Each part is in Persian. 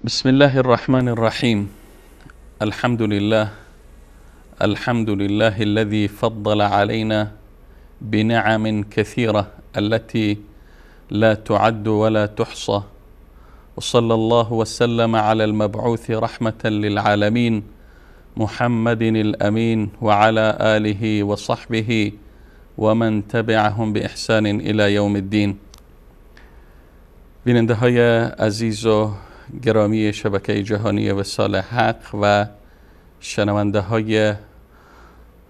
بسم الله الرحمن الرحیم. الحمد لله، الحمد لله الذي فضل علينا بنعم كثيرة التي لا تعد ولا تحصى، وصلى الله وسلم على المبعوث رحمة للعالمين محمد الأمين وعلى آله وصحبه ومن تبعهم بإحسان إلى يوم الدين. بیننده های عزیز و گرامی شبکه جهانی وصال حق و شنونده های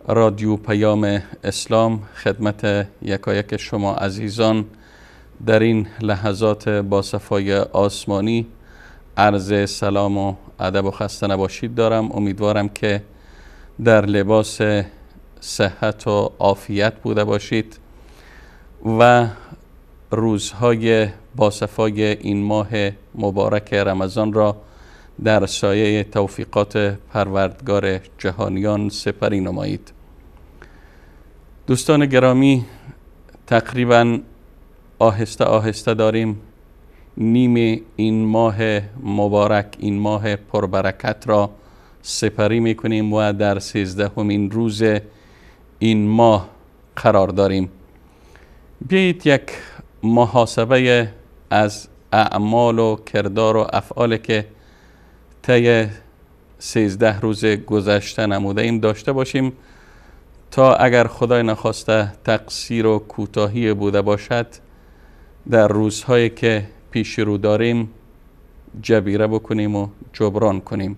رادیو پیام اسلام، خدمت یکایک شما عزیزان در این لحظات با صفای آسمانی عرض سلام و ادب و خسته نباشید دارم. امیدوارم که در لباس صحت و عافیت بوده باشید و روزهای با صفای این ماه مبارک رمضان را در سایه توفیقات پروردگار جهانیان سپری نمایید. دوستان گرامی، تقریبا آهسته آهسته داریم نیم این ماه مبارک، این ماه پربرکت را سپری میکنیم و در 13مین روز این ماه قرار داریم. بیایید یک محاسبه از اعمال و کردار و افعال که طی 13 روز گذشته نموده ایم داشته باشیم تا اگر خدای نخواسته تقصیر و کوتاهی بوده باشد در روزهایی که پیش رو داریم جبیره بکنیم و جبران کنیم.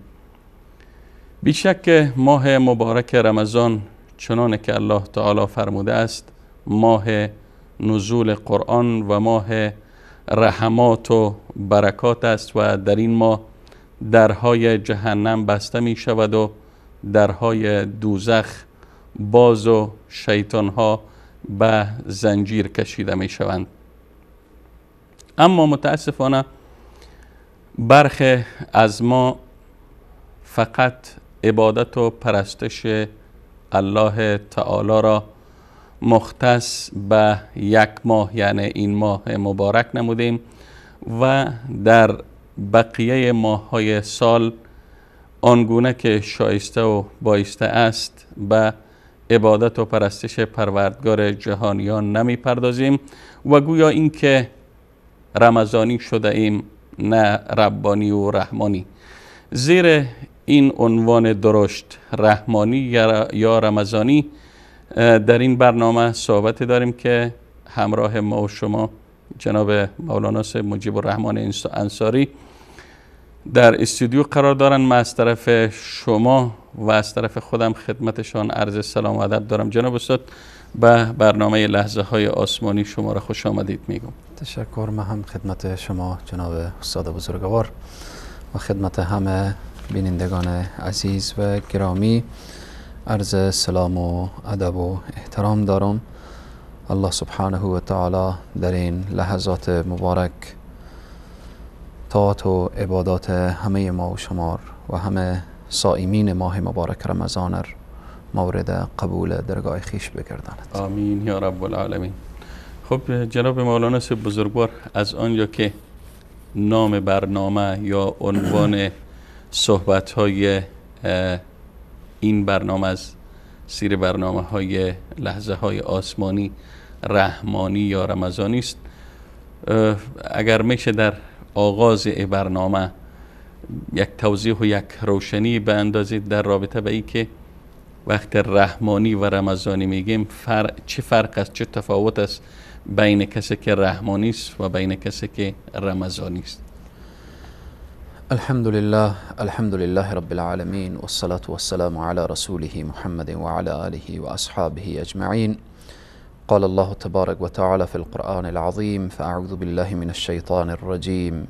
بیشک ماه مبارک رمضان چنانه که الله تعالی فرموده است ماه نزول قرآن و ماه رحمات و برکات است و در این ماه درهای جهنم بسته می شود و درهای دوزخ باز و شیطانها به زنجیر کشیده می شوند. اما متاسفانه برخی از ما فقط عبادت و پرستش الله تعالی را مختص به یک ماه، یعنی این ماه مبارک نمودیم و در بقیه ماه‌های سال آنگونه که شایسته و بایسته است به عبادت و پرستش پروردگار جهانیان نمی پردازیم و گویا اینکه رمضانی شده ایم نه ربانی و رحمانی. زیر این عنوان درشت رحمانی یا رمضانی در این برنامه صحبت داریم که همراه ما و شما جناب مولانا صاحب مجیب الرحمن انصاری در استودیو قرار دارن. من از طرف شما و از طرف خودم خدمتشان عرض سلام و ادب دارم. جناب استاد، به برنامه لحظه های آسمانی شما را خوش آمدید میگم. تشکر. من هم خدمت شما جناب استاد بزرگوار و خدمت همه بینندگان عزیز و گرامی عرض سلام و ادب و احترام دارم. الله سبحانه و تعالی در این لحظات مبارک طاعت و عبادات همه ما و شمار و همه صائمین ماه مبارک رمضان مورد قبول درگاه خویش بگرداند. آمین یا رب العالمین. خب جناب مولانا صاحب بزرگوار، از آنجا که نام برنامه یا عنوان صحبت های این برنامه از سیر برنامه های لحظه های آسمانی رحمانی یا رمضانی است، اگر میشه در آغاز برنامه یک توضیح و یک روشنی به اندازید در رابطه به این که وقت رحمانی و رمضانی میگیم چه فرق است، چه تفاوت است بین کسی که رحمانی است و بین کسی که رمضانی است؟ الحمد لله، الحمد لله رب العالمين، والصلاة والسلام على رسوله محمد وعلى آله وأصحابه أجمعين. قال الله تبارك وتعالى في القرآن العظيم: فأعوذ بالله من الشيطان الرجيم،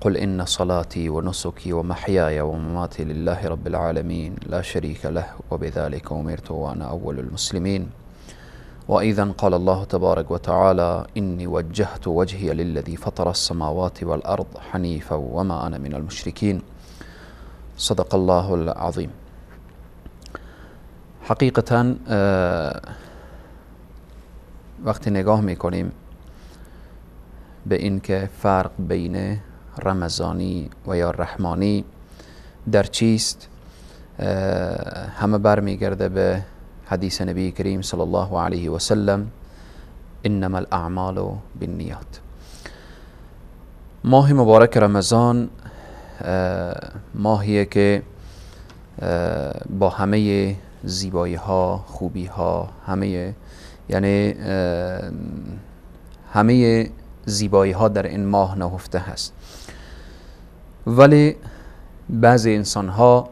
قل إن صلاتي ونسكي ومحياي ومماتي لله رب العالمين لا شريك له وبذلك أمرت وأنا أول المسلمين. وأيضا قال الله تبارك وتعالى: إني وجهت وجهي للذي فطر السماوات والأرض حنيفا وما أنا من المشركين. صدق الله العظیم. حقیقتا وقتی نگاه میکنیم به اینکه فرق بین رمضانی و یا رحمانی در چیست، همه برمیگرده به حدیث نبی کریم صلی الله علیه و سلم: انما الاعمال بالنیات. ماه مبارک رمضان ماهیه که با همه زیبایی ها، خوبی ها، همه، یعنی همه زیبایی ها در این ماه نهفته هست، ولی بعضی انسان ها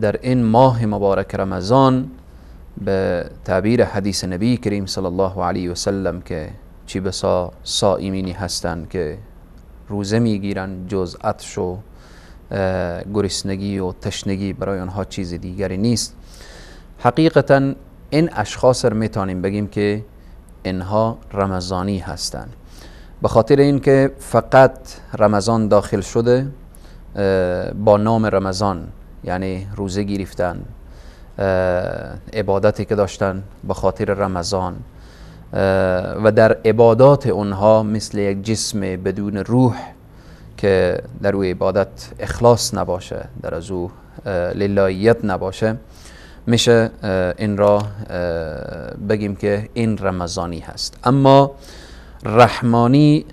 در این ماه مبارک رمضان به تعبیر حدیث نبی کریم صلی الله علیه و سلم که چی بسا صائمینی هستند که روزه میگیرن، جز عطش و گرسنگی و تشنگی برای آنها چیز دیگری نیست. حقیقتا این اشخاص رو میتونیم بگیم که اینها رمضانی هستند، به خاطر اینکه فقط رمضان داخل شده با نام رمضان، یعنی روزه گرفتن، عبادتی که داشتن به خاطر رمضان، و در عبادات اونها مثل یک جسم بدون روح که در او عبادت اخلاص نباشه، در از او للاییت نباشه، میشه این را بگیم که این رمضانی هست. اما رحمانی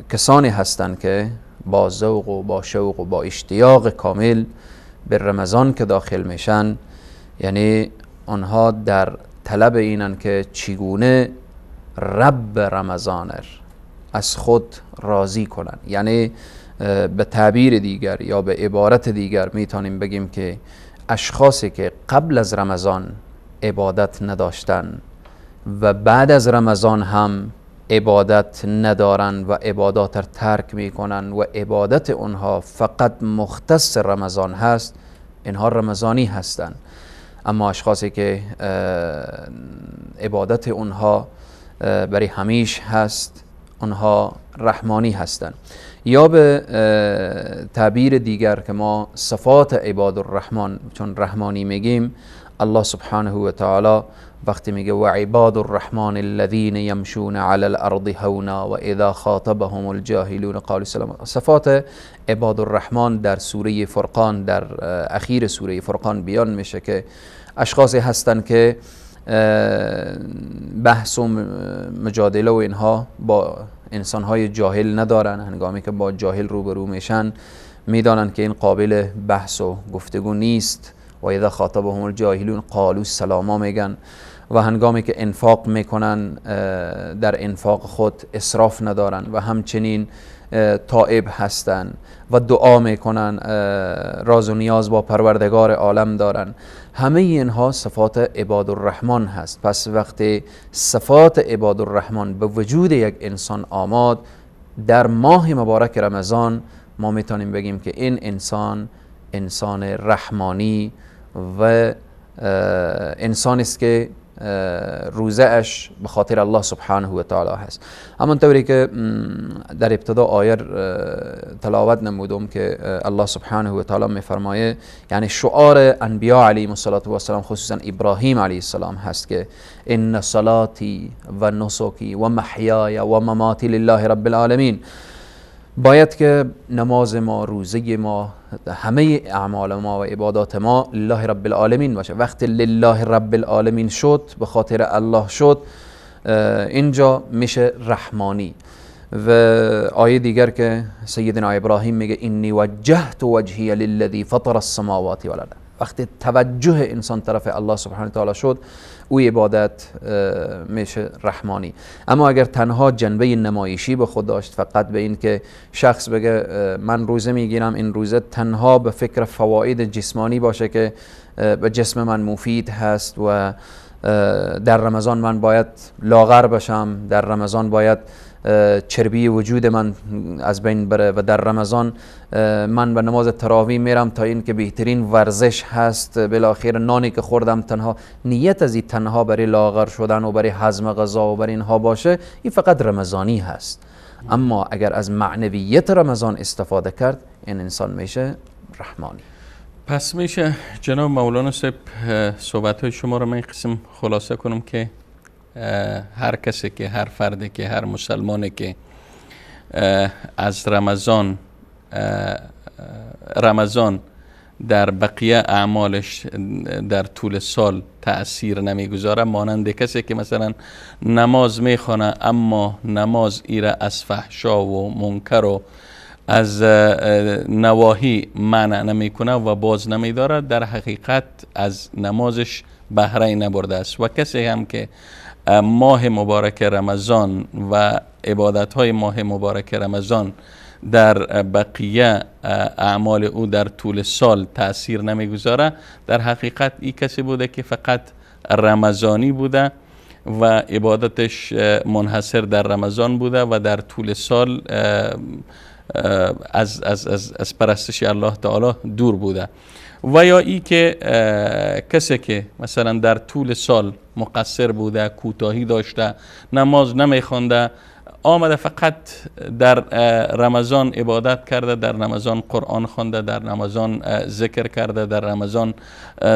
کسانی هستند که با ذوق و با شوق و با اشتیاق کامل به رمضان که داخل میشن، یعنی آنها در طلب اینن که چگونه رب رمضان از خود راضی کنن. یعنی به تعبیر دیگر یا به عبارت دیگر میتونیم بگیم که اشخاصی که قبل از رمضان عبادت نداشتن و بعد از رمضان هم عبادت ندارن و عبادات را ترک میکنن و عبادت اونها فقط مختص رمضان هست، اینها رمضانی هستند. اما اشخاصی که عبادت اونها برای همیش هست، اونها رحمانی هستند. یا به تعبیر دیگر که ما صفات عباد الرحمن، چون رحمانی میگیم، الله سبحانه و تعالی وقتی میگه و عباد الرحمن الذين يمشون على الارض هونا و اذا خاطبهم الجاهلون قالوا سلام. صفات عباد الرحمن در سوره فرقان، در اخیر سوره فرقان بیان میشه که اشخاصی هستند که بحث و مجادله و اینها با انسانهای جاهل ندارن. هنگامی که با جاهل روبرو میشن میدانن که این قابل بحث و گفتگو نیست. و اذا خاطبهم الجاهلون قالوا سلاما میگن. و هنگامی که انفاق میکنن در انفاق خود اسراف ندارن و همچنین تائب هستن و دعا میکنن، راز و نیاز با پروردگار عالم دارن. همه اینها صفات عباد الرحمن هست. پس وقتی صفات عباد الرحمن به وجود یک انسان آماد، در ماه مبارک رمضان ما میتونیم بگیم که این انسان انسان رحمانی و انسانی است که روزه اش به خاطر الله سبحانه و تعالی هست. همانطوری که در ابتدا آیه تلاوت نمودم که الله سبحانه و تعالی میفرمایه، یعنی شعار انبیا علیهم الصلاة والسلام خصوصا ابراهیم علیه السلام هست که ان صلاتی و نسکی و محیای و مماتی لله رب العالمین. باید که نماز ما، روزه ما، همه اعمال ما و عبادات ما لله رب العالمین باشه. وقتی لله رب العالمین شد، به خاطر الله شد، اینجا میشه رحمانی. و آیه دیگر که سیدنا ابراهیم میگه انی وجهت وجهی للذی فطر السماوات والارض. وقتی توجه انسان طرف الله سبحانه تعالی شد، او عبادت میشه رحمانی. اما اگر تنها جنبه نمایشی به خود داشت، فقط به این که شخص بگه من روزه میگیرم، این روزه تنها به فکر فواید جسمانی باشه که به جسم من مفید هست و در رمضان من باید لاغر بشم، در رمضان باید چربی وجود من از بین بره و در رمضان من به نماز تراویح میرم تا این که بهترین ورزش هست، بالاخره نانی که خوردم تنها نیت از این تنها برای لاغر شدن و برای هضم غذا و برای اینها باشه، این فقط رمضانی هست. اما اگر از معنویت رمضان استفاده کرد، این انسان میشه رحمانی. پس میشه جناب مولانا صاحب صحبت های شما رو من قسم خلاصه کنم که هر کسی که، هر فردی که، هر مسلمانی که از رمضان در بقیه اعمالش در طول سال تأثیر نمیگذاره، مانند کسی که مثلا نماز میخوانه اما نماز ایره از فحشا و منکر و از نواهی منع نمیکنه و باز نمیداره، در حقیقت از نمازش بهره نبرده است. و کسی هم که ماه مبارک رمضان و عبادت های ماه مبارک رمضان در بقیه اعمال او در طول سال تأثیر نمیگذاره، در حقیقت این کسی بوده که فقط رمضانی بوده و عبادتش منحصر در رمضان بوده و در طول سال از از از از پرستش الله تعالی دور بوده. و یا ای که کسی که مثلا در طول سال مقصر بوده، کوتاهی داشته، نماز نمیخوانده، آمده فقط در رمضان عبادت کرده، در رمضان قرآن خوانده، در رمضان ذکر کرده، در رمضان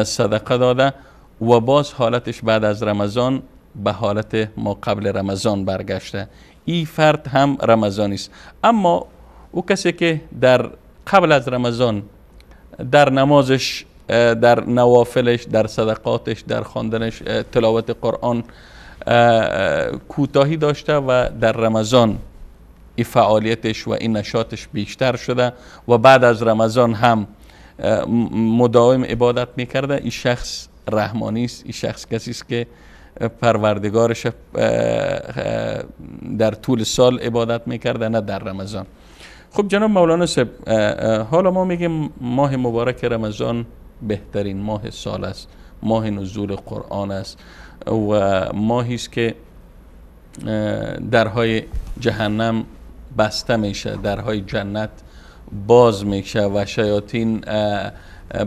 صدقه داده و باز حالتش بعد از رمضان به حالت ما قبل رمضان برگشته، این فرد هم رمضانی است. اما او کسی که در قبل از رمضان در نمازش، در نوافلش، در صدقاتش، در خواندنش، تلاوت قرآن کوتاهی داشته و در رمضان این فعالیتش و این نشاطش بیشتر شده و بعد از رمضان هم مداوم عبادت میکرده، این شخص رحمانی است. این شخص کسی است که پروردگارش در طول سال عبادت میکرده، نه در رمضان. خب جناب مولانا صاحب، حالا ما میگیم ماه مبارک رمضان بهترین ماه سال است، ماه نزول قرآن است و ماهی است که درهای جهنم بسته میشه، درهای جنت باز میشه و شیاطین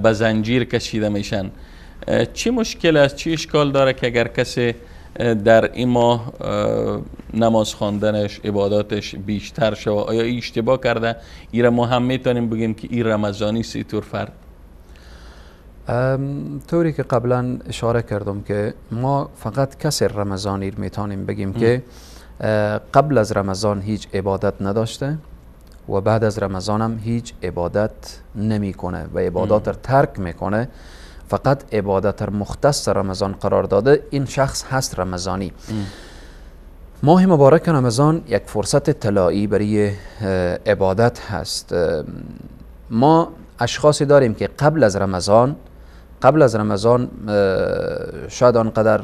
به زنجیر کشیده میشن. چی مشکل است، چی اشکال داره که اگر کسی در این ماه نماز خواندنش، عباداتش بیشتر شود؟ آیا این اشتباه کرده؟ ایره ما هم میتونیم بگیم که این رمضانی سی طور فرد؟ طوری که قبلا اشاره کردم که ما فقط کسی رمضانی میتونیم بگیم که قبل از رمضان هیچ عبادت نداشته و بعد از رمضان هم هیچ عبادت نمیکنه و عبادات را ترک میکنه، فقط عبادت مختص رمضان قرار داده، این شخص هست رمضانی. ماه مبارک رمضان یک فرصت طلایی برای عبادت هست. ما اشخاصی داریم که قبل از رمضان شاید آنقدر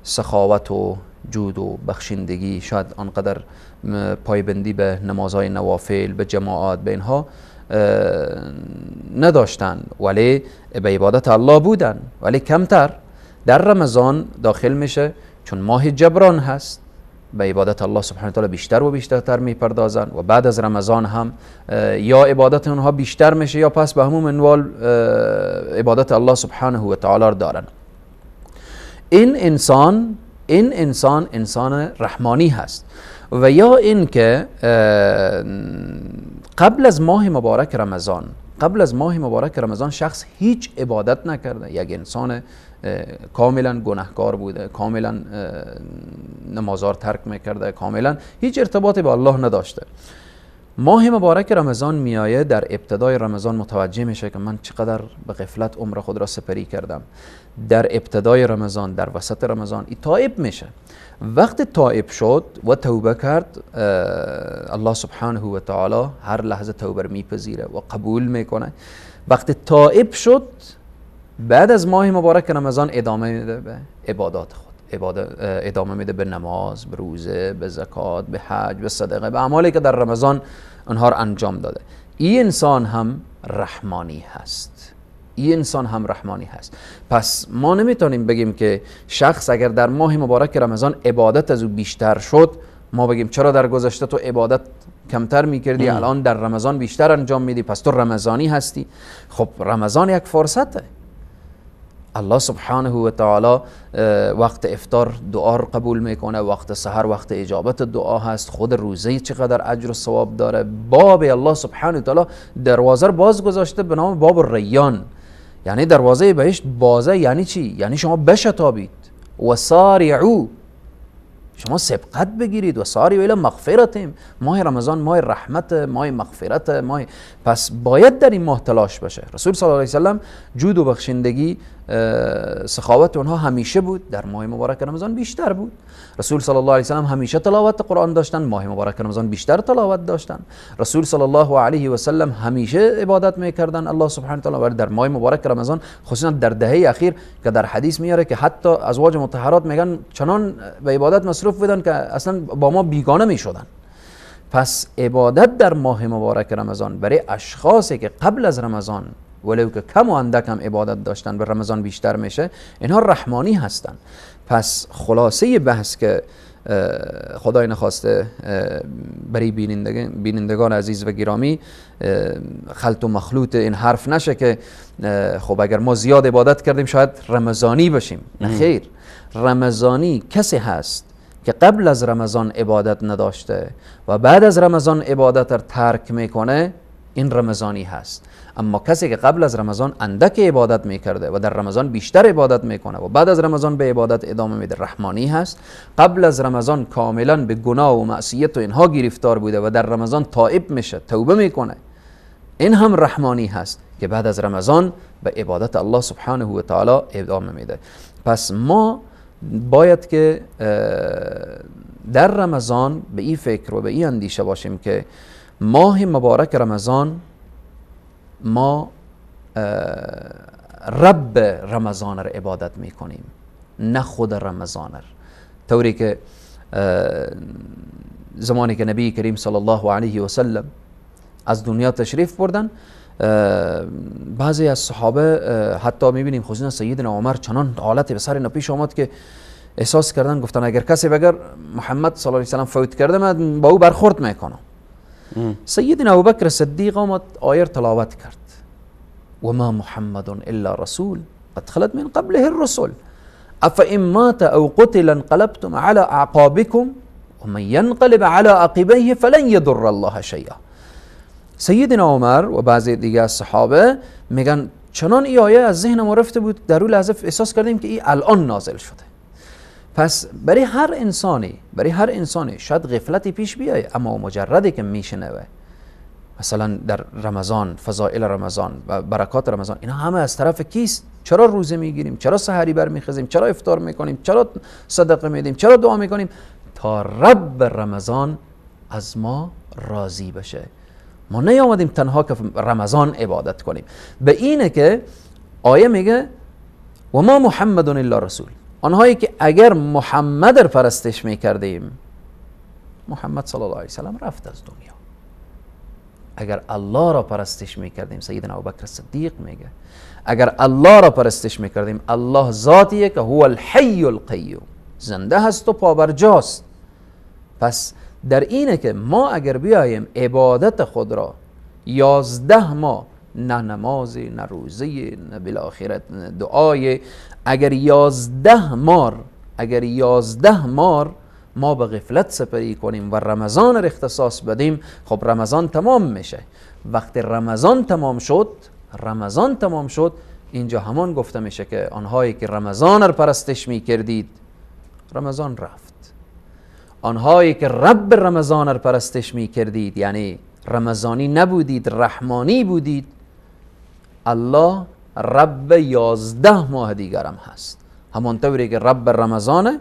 سخاوت و جود و بخشندگی، شاید آنقدر پایبندی به نمازهای نوافل، به جماعات، به اینها نداشتن، ولی به عبادت الله بودن، ولی کمتر. در رمضان داخل میشه، چون ماه جبران هست، به عبادت الله سبحانه وتعالی بیشتر و بیشترتر میپردازن و بعد از رمضان هم یا عبادت اونها بیشتر میشه یا پس به همون منوال عبادت الله سبحانه و تعالی دارن. این انسان انسان رحمانی هست. و یا اینکه قبل از ماه مبارک رمضان شخص هیچ عبادت نکرده، یک انسان کاملا گناهکار بوده، کاملا نمازار ترک میکرده، کاملا هیچ ارتباطی با الله نداشته. ماه مبارک رمضان میایه، در ابتدای رمضان متوجه میشه که من چقدر به غفلت عمر خود را سپری کردم. در ابتدای رمضان، در وسط رمضان ای تائب میشه. وقتی تائب شد و توبه کرد، الله سبحانه و تعالی هر لحظه توبه رو میپذیره و قبول میکنه. وقتی تائب شد، بعد از ماه مبارک رمضان ادامه میده به عبادات خود، ادامه میده به نماز، به روزه، به زکات، به حج، به صدقه، به اعمالی که در رمضان آنها را انجام داده. این انسان هم رحمانی هست، این انسان هم رحمانی هست. پس ما نمیتونیم بگیم که شخص اگر در ماه مبارک رمضان عبادت از او بیشتر شد، ما بگیم چرا در گذشته تو عبادت کمتر میکردی الان در رمضان بیشتر انجام میدی، پس تو رمضانی هستی. خب رمضان یک فرصته. الله سبحانه و تعالی وقت افطار دعا رو قبول میکنه، وقت سحر وقت اجابت دعا هست، خود روزه چقدر اجر و ثواب داره. باب الله سبحانه و تعالی دروازه رو باز گذاشته به نام باب الریان، یعنی دروازه بهشت بازه. یعنی چی؟ یعنی شما بشتابید و سارعو، شما سبقت بگیرید، و سارعوا الی مغفرتهم. ماه رمضان ماه رحمت، ماه مغفرت، ماه، پس باید در این ماه تلاش بشه. رسول صلی الله علیه وسلم جود و بخشندگی، سخاوت اونها همیشه بود، در ماه مبارک رمضان بیشتر بود. رسول صلی الله علیه وسلم همیشه تلاوت قرآن داشتن، ماه مبارک رمضان بیشتر تلاوت داشتن. رسول صلی الله علیه و سلم همیشه عبادت میکردن الله سبحانه و تعالی، در ماه مبارک رمضان خصوصا در دهه اخیر که در حدیث میاره که حتی ازواج مطهرات میگن چنان به عبادت مصروف بودن که اصلا با ما بیگانه میشدن. پس عبادت در ماه مبارک رمضان برای اشخاصی که قبل از رمضان ولو که کم و اندک هم عبادت داشتن به رمضان بیشتر میشه، اینها رحمانی هستن. پس خلاصه بحث که خدای نخواسته برای بینندگان عزیز و گرامی خلط و مخلوط این حرف نشه که خب اگر ما زیاد عبادت کردیم شاید رمضانی بشیم. نه خیر، رمضانی کسی هست که قبل از رمضان عبادت نداشته و بعد از رمضان عبادت را ترک میکنه، این رمضانی هست. اما کسی که قبل از رمضان اندک عبادت میکرده و در رمضان بیشتر عبادت میکنه و بعد از رمضان به عبادت ادامه میده، رحمانی هست. قبل از رمضان کاملا به گناه و معصیت و اینها گرفتار بوده و در رمضان تائب میشه، توبه میکنه، این هم رحمانی هست که بعد از رمضان به عبادت الله سبحانه و تعالی ادامه میده. پس ما باید که در رمضان به این فکر و به این اندیشه باشیم که ماه مبارک رمضان ما رب رمضان را عبادت میکنیم، نه خود رمضان را. طوری که زمانی که نبی کریم صلی الله علیه و سلم از دنیا تشریف بردن، بعضی از صحابه حتی میبینیم خصوصا سیدنا عمر چنان حالت به سر اینا پیش آمد که احساس کردن، گفتن اگر کسی بگر محمد صلی الله علیه و سلم فوت کرده من با او برخورد میکنم. سیدنا ابوبکر صدیق آمد آیه تلاوت کرد، و ما محمد الا رسول قد خلت من قبله الرسل افان مات او قتل انقلبتم على اعقابكم ومن ينقلب على عقبيه فلن يضر الله شيئا. سیدنا عمر و بعضی دیگه از صحابه میگن چنان ای آیه از ذهن ما رفته بود، در اون لحظه احساس کردیم که ای الان نازل شده. پس برای هر انسانی، برای هر انسانی شاید غفلتی پیش بیایه، اما مجردی که میشنوه مثلا در رمضان فضائل رمضان و برکات رمضان، اینا همه از طرف کیست؟ چرا روزه میگیریم؟ چرا سحری برمیخیزیم؟ چرا افطار میکنیم؟ چرا صدقه میدیم؟ چرا دعا میکنیم؟ تا رب رمضان از ما راضی بشه. ما نیامدیم تنها که رمضان عبادت کنیم. به اینه که آیه میگه و ما محمد الا رسول، آنهایی که اگر محمد را پرستش میکردیم، محمد صلی الله علیه وسلم رفت از دنیا. اگر الله را پرستش میکردیم، سیدنا ابوبکر صدیق میگه اگر الله را پرستش میکردیم، الله ذاتیه که هو الحی القیوم، زنده هست و پابرجاست. پس در اینه که ما اگر بیاییم عبادت خود را 11 ماه، نه نمازی، نه روزه، نه بالاخره دعای، اگر 11 مار، اگر 11 مار ما به غفلت سپری کنیم و رمضان را اختصاص بدیم، خب رمضان تمام میشه. وقتی رمضان تمام شد، رمضان تمام شد، اینجا همان گفته میشه که آنهایی که رمضان را پرستش میکردید، رمضان رفت. آنهایی که رب رمضان را پرستش میکردید، یعنی رمضانی نبودید، رحمانی بودید، الله رب 11 ماه دیگرم هست. همانطوری که رب رمضانه،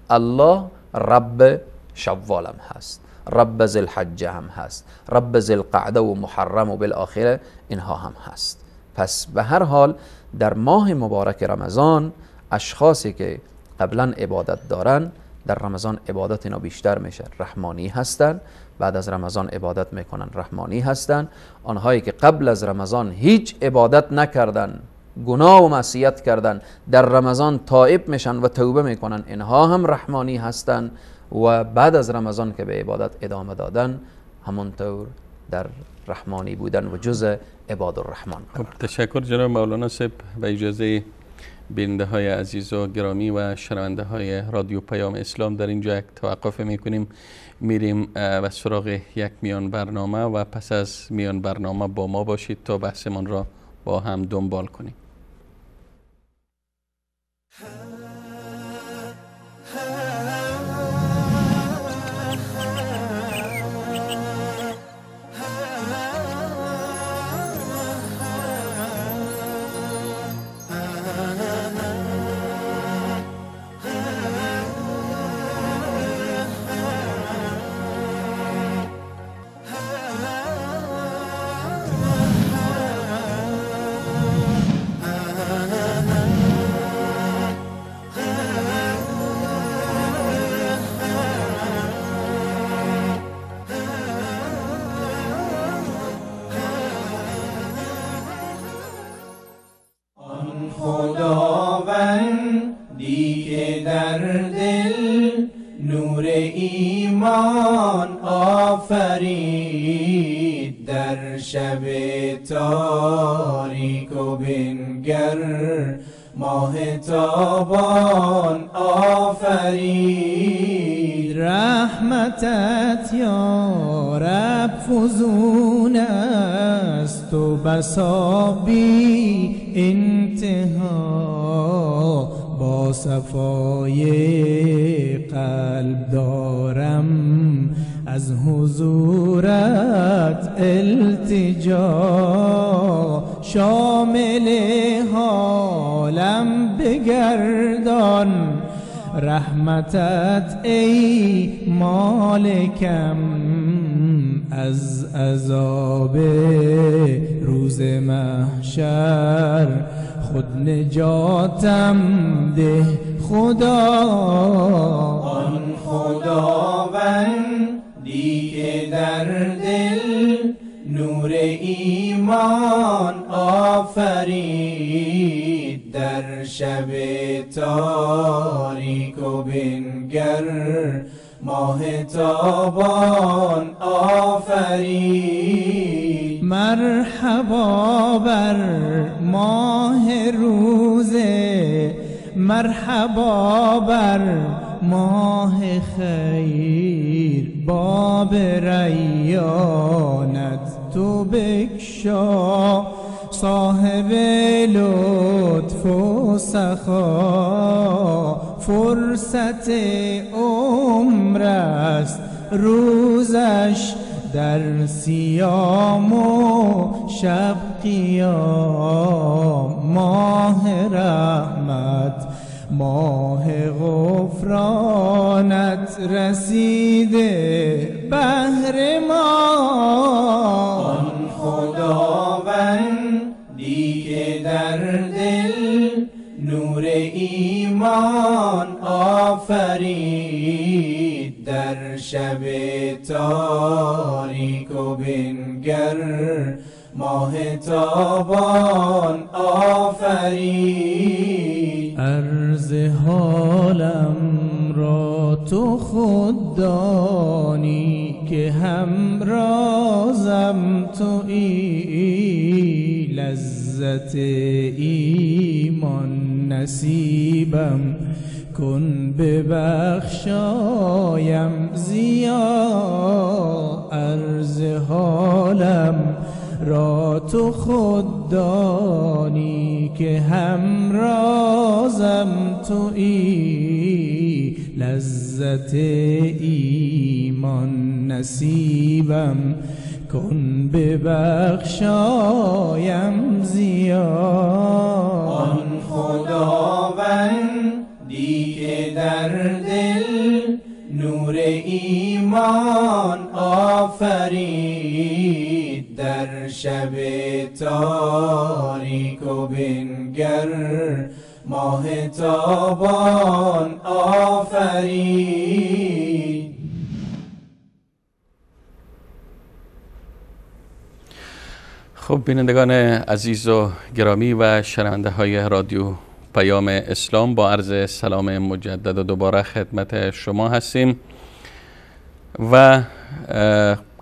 الله رب شوالم هست، رب ذی الحجه هم هست، رب ذی القعده و محرم و بالآخره اینها هم هست. پس به هر حال در ماه مبارک رمضان اشخاصی که قبلا عبادت دارن در رمضان عبادت اینا بیشتر میشه، رحمانی هستن. بعد از رمضان عبادت میکنن، رحمانی هستن. آنهایی که قبل از رمضان هیچ عبادت نکردن، گناه و معصیت کردن، در رمضان تائب میشن و توبه میکنن، اینها هم رحمانی هستن. و بعد از رمضان که به عبادت ادامه دادن، همونطور در رحمانی بودن و جزء عباد الرحمن. خب تشکر جناب مولانا صاحب. به اجازه بیننده های عزیز و گرامی و شنونده های رادیو پیام اسلام در اینجا یک توقف میکنیم، میریم به سراغ یک میان برنامه و پس از میان برنامه با ما باشید تا بحثمان را با هم دنبال کنیم. آفرید در شب تاریک و بنگر ماه تابان آفرید. رحمتت یا رب فزون است و بسا بی انتها، با صفای قلب دارم از حضورت التجا، شامل حالم بگردان رحمتت ای مالکم، از عذاب روز محشر خود نجاتم ده خدا. آن خداوندی که در دل نور ایمان آفرید، در شب تاریک و بنگر ماه تابان آفرید. مرحبا بر ماه روزه، مرحبا بر ماه خیر، باب ریانت تو بکشا، صاحب لطف و سخا، فرصت عمر است روزش در صیام و شب قیام، ماه رحمت ماه غفرانت رسیده بهر ما. آن خداوندی که در دل نور ایمان آفرید، در شب تاریک و بنگر ماه تابان آفرید. عرض حالم را تو خود دانی که هم رازم تویی، لذت ایمان نصیبم کن ببخشایم زیا. عرض حالم را تو خود دانی که هم رازم تویی، لذت ایمان نصیبم کن ببخشایم زیا. آن خداوندی که در دل نور ایمان آفرید، در شب تاریک ماه تابان آفرید. خب بینندگان عزیز و گرامی و شنونده های رادیو پیام اسلام، با عرض سلام مجدد و دوباره خدمت شما هستیم و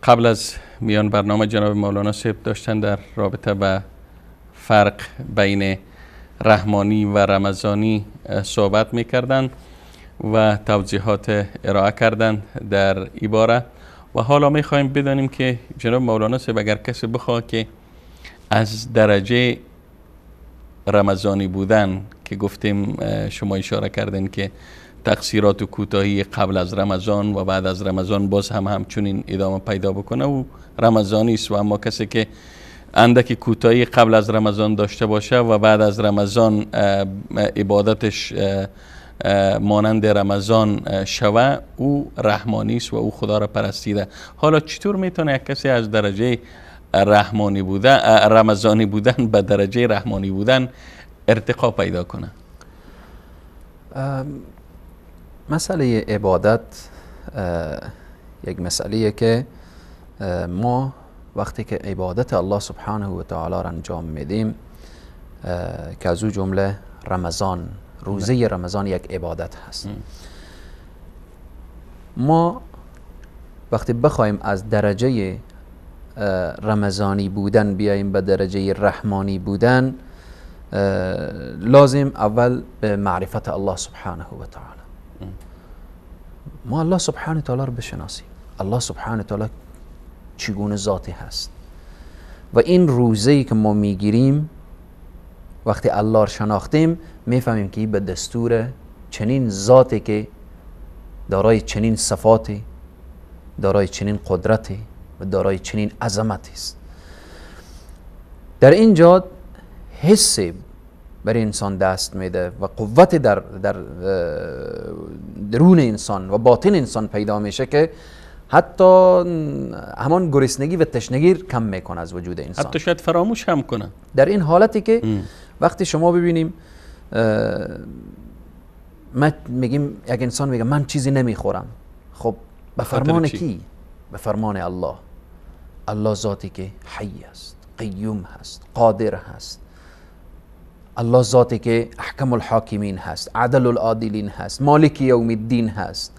قبل از میان برنامه جناب مولانا صاحب داشتن در رابطه با فرق بین رحمانی و رمضانی صحبت میکردن و توضیحات ارائه کردن در عباره. و حالا میخوایم بدانیم که جناب مولانا صاحب اگر کسی بخواد که از درجه رمضانی بودن که گفتیم شما اشاره کردین که تقصیرات و کوتاهی قبل از رمضان و بعد از رمضان باز هم همچنین ادامه پیدا بکنه و رمضانی است، و اما کسی که اندک کوتاهی قبل از رمضان داشته باشه و بعد از رمضان عبادتش مانند رمضان شوه، او رحمانی است و او خدا را پرستیده. حالا چطور میتونه یک کسی از درجه رحمانی بودن، رمضانی بودن به درجه رحمانی بودن ارتقا پیدا کنه؟ مسئله عبادت یک مسئله که ما وقتی که عبادت الله سبحانه و تعالی را انجام میدیم که از او جمله رمضان، روزه رمضان یک عبادت هست. ما وقتی بخوایم از درجه رمضانی بودن بیاییم به درجه رحمانی بودن، لازم اول به معرفت الله سبحانه و تعالی. ما الله سبحانه و تعالی رو بشناسیم، الله سبحانه و تعالی چگونه ذاتی هست و این روزه‌ای که ما میگیریم وقتی الله رو شناختیم میفهمیم که به دستور چنین ذاتی که دارای چنین صفاتی، دارای چنین قدرتی و دارای چنین عظمتی است. در اینجا حس برای انسان دست میده و قوت در درون انسان و باطن انسان پیدا میشه که حتی همان گرسنگی و تشنگی کم میکنه از وجود انسان، حتی شاید فراموش هم کنه. در این حالتی که وقتی شما ببینیم ما میگیم یک انسان میگه من چیزی نمیخورم، خب به فرمان کی؟ به فرمان الله. الله ذاتی که حی است، قیوم هست، قادر هست. الله ذاتی که احکم الحاکمین هست، عدل العادلین هست، مالک یوم الدین هست.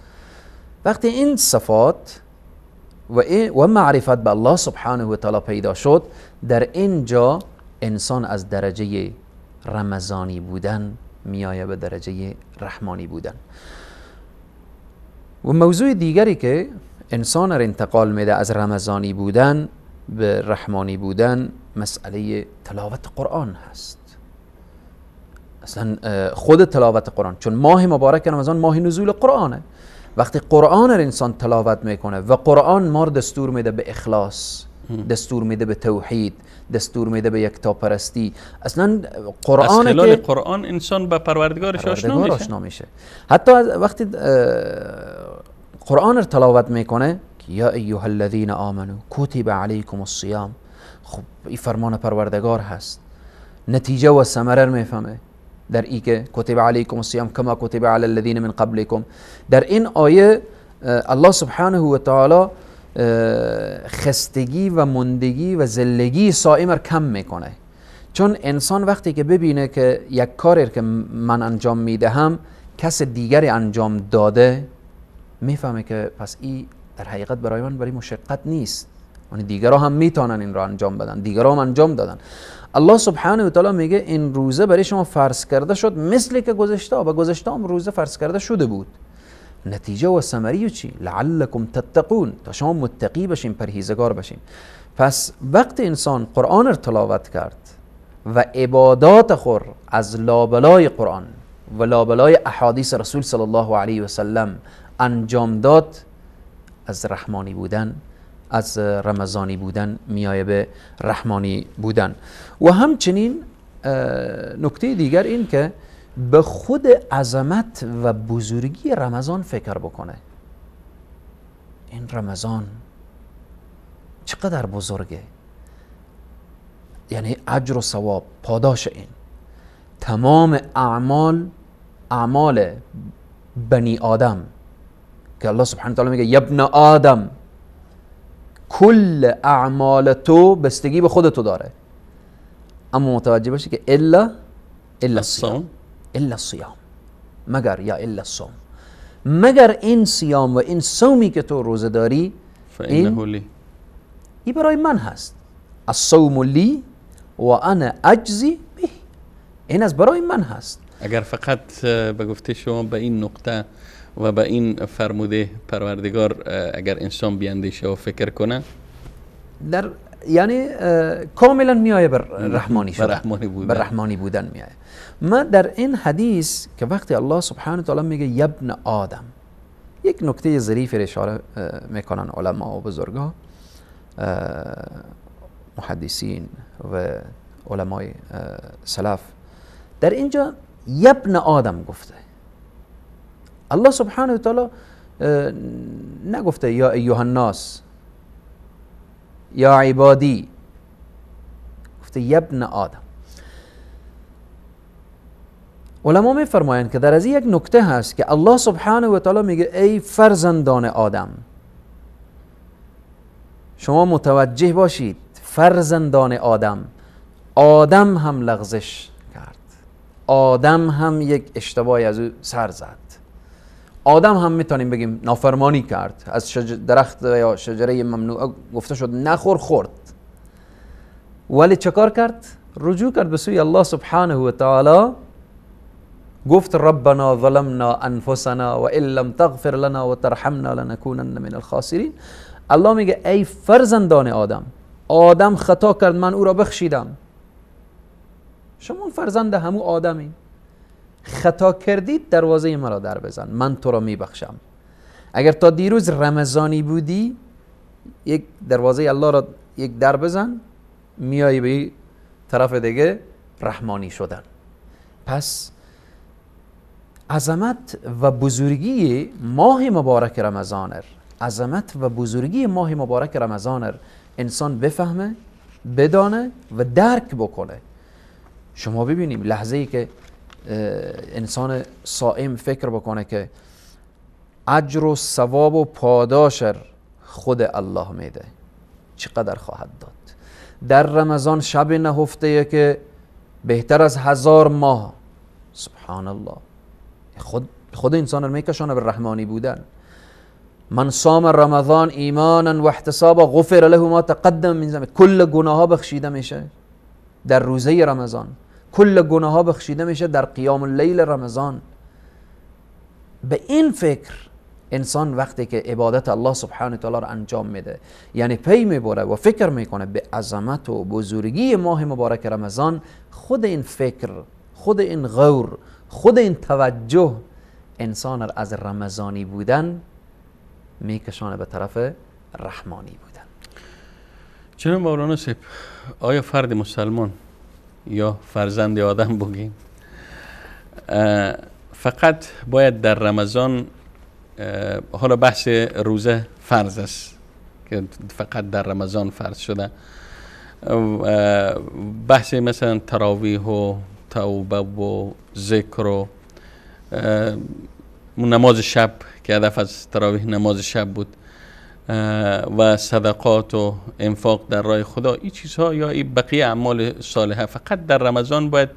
وقتی این صفات و معرفت به الله سبحانه و تعالی پیدا شد، در اینجا انسان از درجه رمضانی بودن میآید به درجه رحمانی بودن. و موضوع دیگری که انسان را انتقال میده از رمضانی بودن به رحمانی بودن، مسئله تلاوت قرآن هست. اصلا خود تلاوت قرآن، چون ماه مبارک رمضان ماه نزول قرآنه. وقتی قرآن را انسان تلاوت میکنه و قرآن ما رو دستور میده به اخلاص، دستور میده به توحید، دستور میده به یکتاپرستی، اصلا قرآن از خلال قرآن انسان به پروردگارش آشنا میشه. حتی وقتی قرآن را تلاوت میکنه که یا ایها الذین آمنوا کتب علیکم الصیام، خب این فرمان پروردگار هست، نتیجه و ثمره رو میفهمه در ای که کتب علیکم الصیام کما کتب علی الذین من قبلکم. در این آیه الله سبحانه و تعالی خستگی و مندگی و زلگی صائم را کم میکنه، چون انسان وقتی که ببینه که یک کاری که من انجام میدهم کس دیگری انجام داده، میفهمه که پس این در حقیقت برای من برای مشقت نیست، یعنی دیگرها هم میتونن این را انجام بدن، دیگرها هم انجام دادن. الله سبحانه و تعالی میگه این روزه برای شما فرض کرده شد مثل که گذشته و گذشته هم روزه فرض کرده شده بود. نتیجه و ثمره چی؟ لعلکم تتقون، تا شما متقی بشین، پرهیزگار بشین. پس وقت انسان قرآن را تلاوت کرد و عبادات خور از لابلای قرآن و لابلای احادیث رسول صلی الله علیه و سلم انجام داد، از رحمانی بودن، از رمضانی بودن میایه به رحمانی بودن. و همچنین نکته دیگر این که به خود عظمت و بزرگی رمضان فکر بکنه. این رمضان چقدر بزرگه، یعنی اجر و ثواب، پاداش این تمام اعمال بنی آدم که الله سبحانه وتعالی میگه یبن آدم، کل اعمال تو بستگی به خودتو داره، اما متوجه باشی که الا الصیام، الا الصیام، مگر یا الا الصوم، مگر این صیام و این صومی که تو روزه داری، این برای من هست. الصوم لی و انا اجزی به، این از برای من هست. اگر فقط به گفته شما به این نقطه و به این فرموده پروردگار اگر انسان بیاندیشه و فکر کنه، در یعنی کاملا میایه بر رحمانی شدن، بر رحمانی بودن میایه. ما در این حدیث که وقتی الله سبحانه و تعالی میگه یبن آدم، یک نکته ظریفی را اشاره میکنن علما و بزرگا، محدثین و علمای سلف. در اینجا یبن آدم گفته، الله سبحانه و تعالی نگفته یا ایها الناس یا عبادی، گفته یبن آدم. علما میفرمایند که در از یک نکته هست که الله سبحانه و تعالی میگه ای فرزندان آدم، شما متوجه باشید، فرزندان آدم، آدم هم لغزش کرد، آدم هم یک اشتباهی از او سر زد، آدم هم میتونیم بگیم نافرمانی کرد، از درخت یا شجره ممنوعه گفته شد نخور، خورد، ولی چکار کرد؟ رجوع کرد به سوی الله سبحانه و تعالی، گفت ربنا ظلمنا انفسنا و ان لم تغفر لنا و ترحمنا لنکونن من الخاسرین. الله میگه ای فرزندان آدم، آدم خطا کرد، من او را بخشیدم، شما فرزند همو آدمی، خطا کردید دروازه مرا در بزن، من تو را میبخشم. اگر تا دیروز رمضانی بودی، یک دروازه الله را یک در بزن، میایی به طرف دیگه رحمانی شدن. پس عظمت و بزرگی ماه مبارک رمضان، عظمت و بزرگی ماه مبارک رمضان انسان بفهمه، بدانه و درک بکنه. شما ببینیم لحظه ای که انسان صائم فکر بکنه که اجر و ثواب و پاداش خود الله میده، چقدر خواهد داد. در رمضان شب نهفته که بهتر از 1000 ماه، سبحان الله، خود انسان رو میکشانه به رحمانی بودن. من صام رمضان ایمانا و احتسابا غفر له ما تقدم من ذنبه، کل گناه ها بخشیده میشه در روزه رمضان، کل گناه ها بخشیده میشه در قیام اللیل رمضان. به این فکر انسان وقتی که عبادت الله سبحانه و تعالی را انجام میده، یعنی پی میبره و فکر میکنه به عظمت و بزرگی ماه مبارک رمضان، خود این فکر، خود این غور، خود این توجه انسان را از رمضانی بودن میکشانه به طرف رحمانی بودن. جناب مولانا صاحب، آیا فرد مسلمان یا فرزند آدم بگیم فقط باید در رمضان، حالا بحث روزه فرض است که فقط در رمضان فرض شده، بحث مثلا تراویح و توبه و ذکر و نماز شب که هدف از تراویح نماز شب بود و صدقات و انفاق در راه خدا، این چیزها یا این بقیه اعمال صالحه فقط در رمضان باید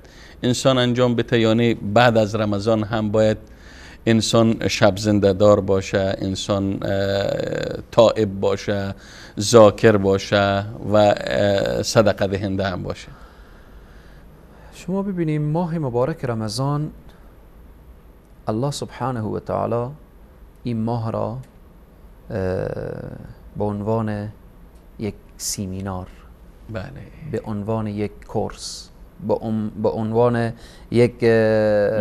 انسان انجام بده، یعنی بعد از رمضان هم باید انسان شب زنده دار باشه، انسان تائب باشه، ذاکر باشه و صدقه دهنده هم باشه؟ شما ببینیم ماه مبارک رمضان، الله سبحانه و تعالی این ماه را به عنوان یک سیمینار، بله، به عنوان یک کورس، به عنوان یک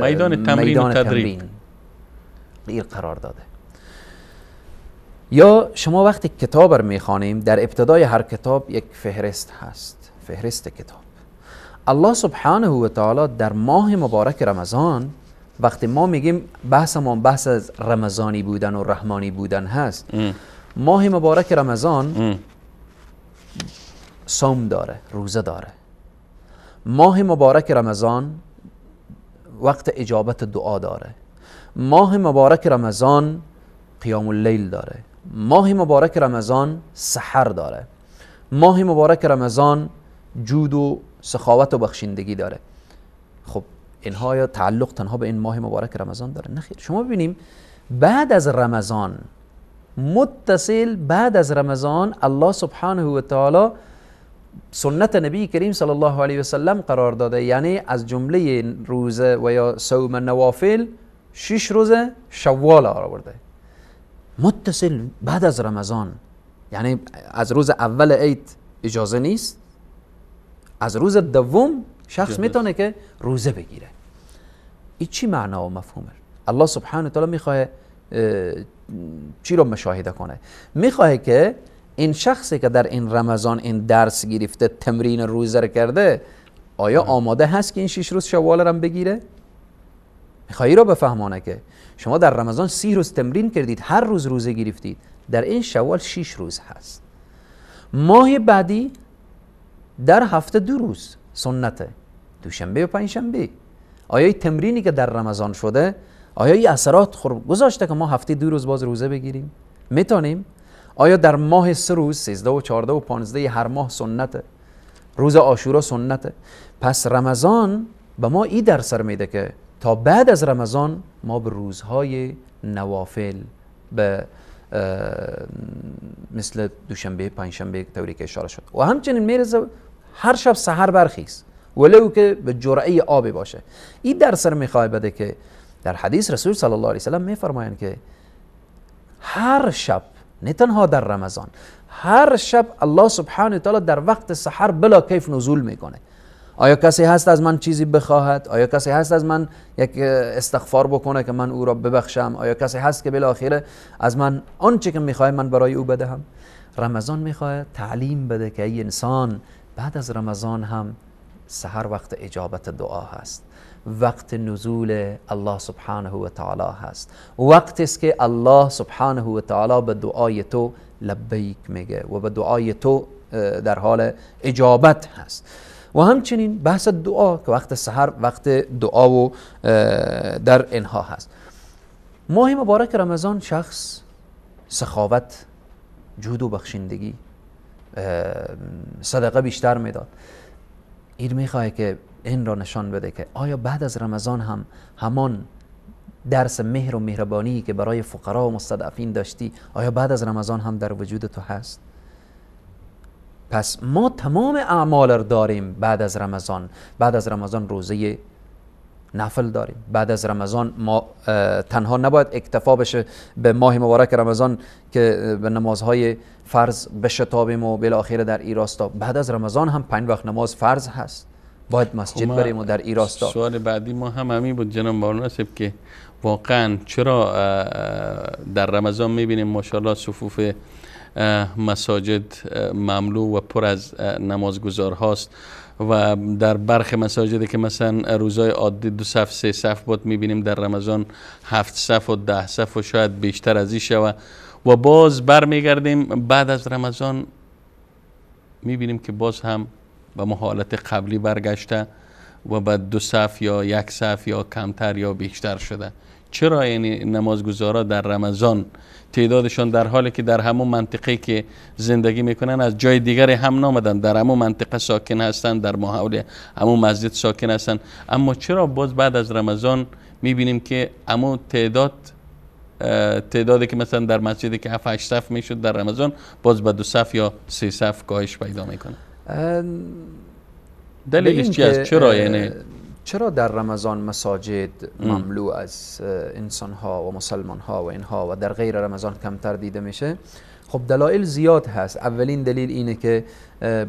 میدان تمرین و تدریب قرار داده. یا شما وقتی کتاب رو میخوانیم، در ابتدای هر کتاب یک فهرست هست، فهرست کتاب. الله سبحانه و تعالی در ماه مبارک رمضان، وقتی ما میگیم بحث ما بحث از رمضانی بودن و رحمانی بودن هست، ماه مبارک رمضان صوم داره، روزه داره. ماه مبارک رمضان وقت اجابت دعا داره، ماه مبارک رمضان قیام اللیل داره، ماه مبارک رمضان سحر داره، ماه مبارک رمضان جود و سخاوت و بخشندگی داره. خب اینها یا تعلق تنها به این ماه مبارک رمضان داره؟ نه خیر. شما ببینیم بعد از رمضان، متصل بعد از رمضان، الله سبحانه و تعالی سنت نبی کریم صلی الله علیه و سلم قرار داده، یعنی از جمله روزه و یا صوم نوافل 6 روزه شوال آورده، متصل بعد از رمضان. یعنی از روز اول عید اجازه نیست، از روز دوم شخص میتونه که روزه بگیره. این چی معنا و مفهومه؟ الله سبحانه و تعالی میخواه چی رو مشاهده کنه؟ میخواه که این شخصی که در این رمضان این درس گرفته، تمرین روزه رو کرده، آیا آماده هست که این 6 روز شوال رو بگیره؟ میخوایی رو بفهمانه که شما در رمضان 30 روز تمرین کردید، هر روز روزه گرفتید، در این شوال 6 روز هست. ماه بعدی در هفته 2 روز سنته، دوشنبه و پنجشنبه. آیا این تمرینی که در رمضان شده، آیا این اثرات خور گذاشته که ما هفته 2 روز باز روزه بگیریم؟ میتونیم؟ آیا در ماه 3 روز، 13 و 14 و 15 هر ماه سنته، روز عاشورا سنته؟ پس رمضان به ما این درس میده که تا بعد از رمضان ما به روزهای نوافل، به مثل دوشنبه، پنجشنبه طوری که اشاره شد، و همچنین میرزه هر شب سحر برخیز ولو که به جرعه آبی باشه. این درس رو میخواد بده که در حدیث رسول صلی الله علیه وسلم میفرمایند که هر شب، نه تنها در رمضان، هر شب الله سبحانه و تعالی در وقت سحر بلا کیف نزول میکنه. آیا کسی هست از من چیزی بخواهد؟ آیا کسی هست از من یک استغفار بکنه که من او را ببخشم؟ آیا کسی هست که بالاخره از من آنچه که میخواه من برای او بدهم؟ رمضان میخواه تعلیم بده که ای انسان، بعد از رمضان هم سحر وقت اجابت دعا هست، وقت نزول الله سبحانه و تعالی هست، وقت است که الله سبحانه و تعالی به دعای تو لبیک میگه و به دعای تو در حال اجابت هست. و همچنین بحث دعا که وقت سحر وقت دعا و در اینها هست. ماه مبارک رمضان شخص سخاوت، جود و بخشندگی، صدقه بیشتر میداد. این میخواه که این را نشان بده که آیا بعد از رمضان هم همان درس مهر و مهربانی که برای فقرا و مستضعفین داشتی، آیا بعد از رمضان هم در وجود تو هست؟ پس ما تمام اعمال رو داریم بعد از رمضان. بعد از رمضان روزه نفل داریم. بعد از رمضان ما تنها نباید اکتفا بشه به ماه مبارک رمضان که به نمازهای فرض بشتابیم و بالاخره در ای راستا. بعد از رمضان هم 5 وقت نماز فرض هست، باید مسجد بریم و در ای راستا. سوال بعدی ما هم همین بود جناب بارناسب که واقعا چرا در رمضان میبینیم ماشاءالله صفوف مساجد مملو و پر از نمازگزار هاست و در برخی مساجدی که مثلا روزای عادی 2 صف 3 صف بود میبینیم در رمضان 7 صف و 10 صف و شاید بیشتر از این شوه و باز برمیگردیم بعد از رمضان میبینیم که باز هم به حالت قبلی برگشته و بعد 2 صف یا 1 صف یا کمتر یا بیشتر شده. چرا یعنی نمازگزارا در رمضان تعدادشان در حالی که در همون منطقه که زندگی میکنن از جای دیگری هم نامدن، در همون منطقه ساکن هستن، در ماحول همون مسجد ساکن هستن، اما چرا باز بعد از رمضان میبینیم که همون تعدادی که مثلا در مسجدی که 7 8 صف میشد در رمضان باز به 2 صف یا 3 صف کاهش پیدا میکنه؟ دلیلش چی است؟ چرا یعنی چرا در رمضان مساجد مملو از انسانها و مسلمانها و اینها و در غیر رمضان کمتر دیده میشه؟ خب دلایل زیاد هست. اولین دلیل اینه که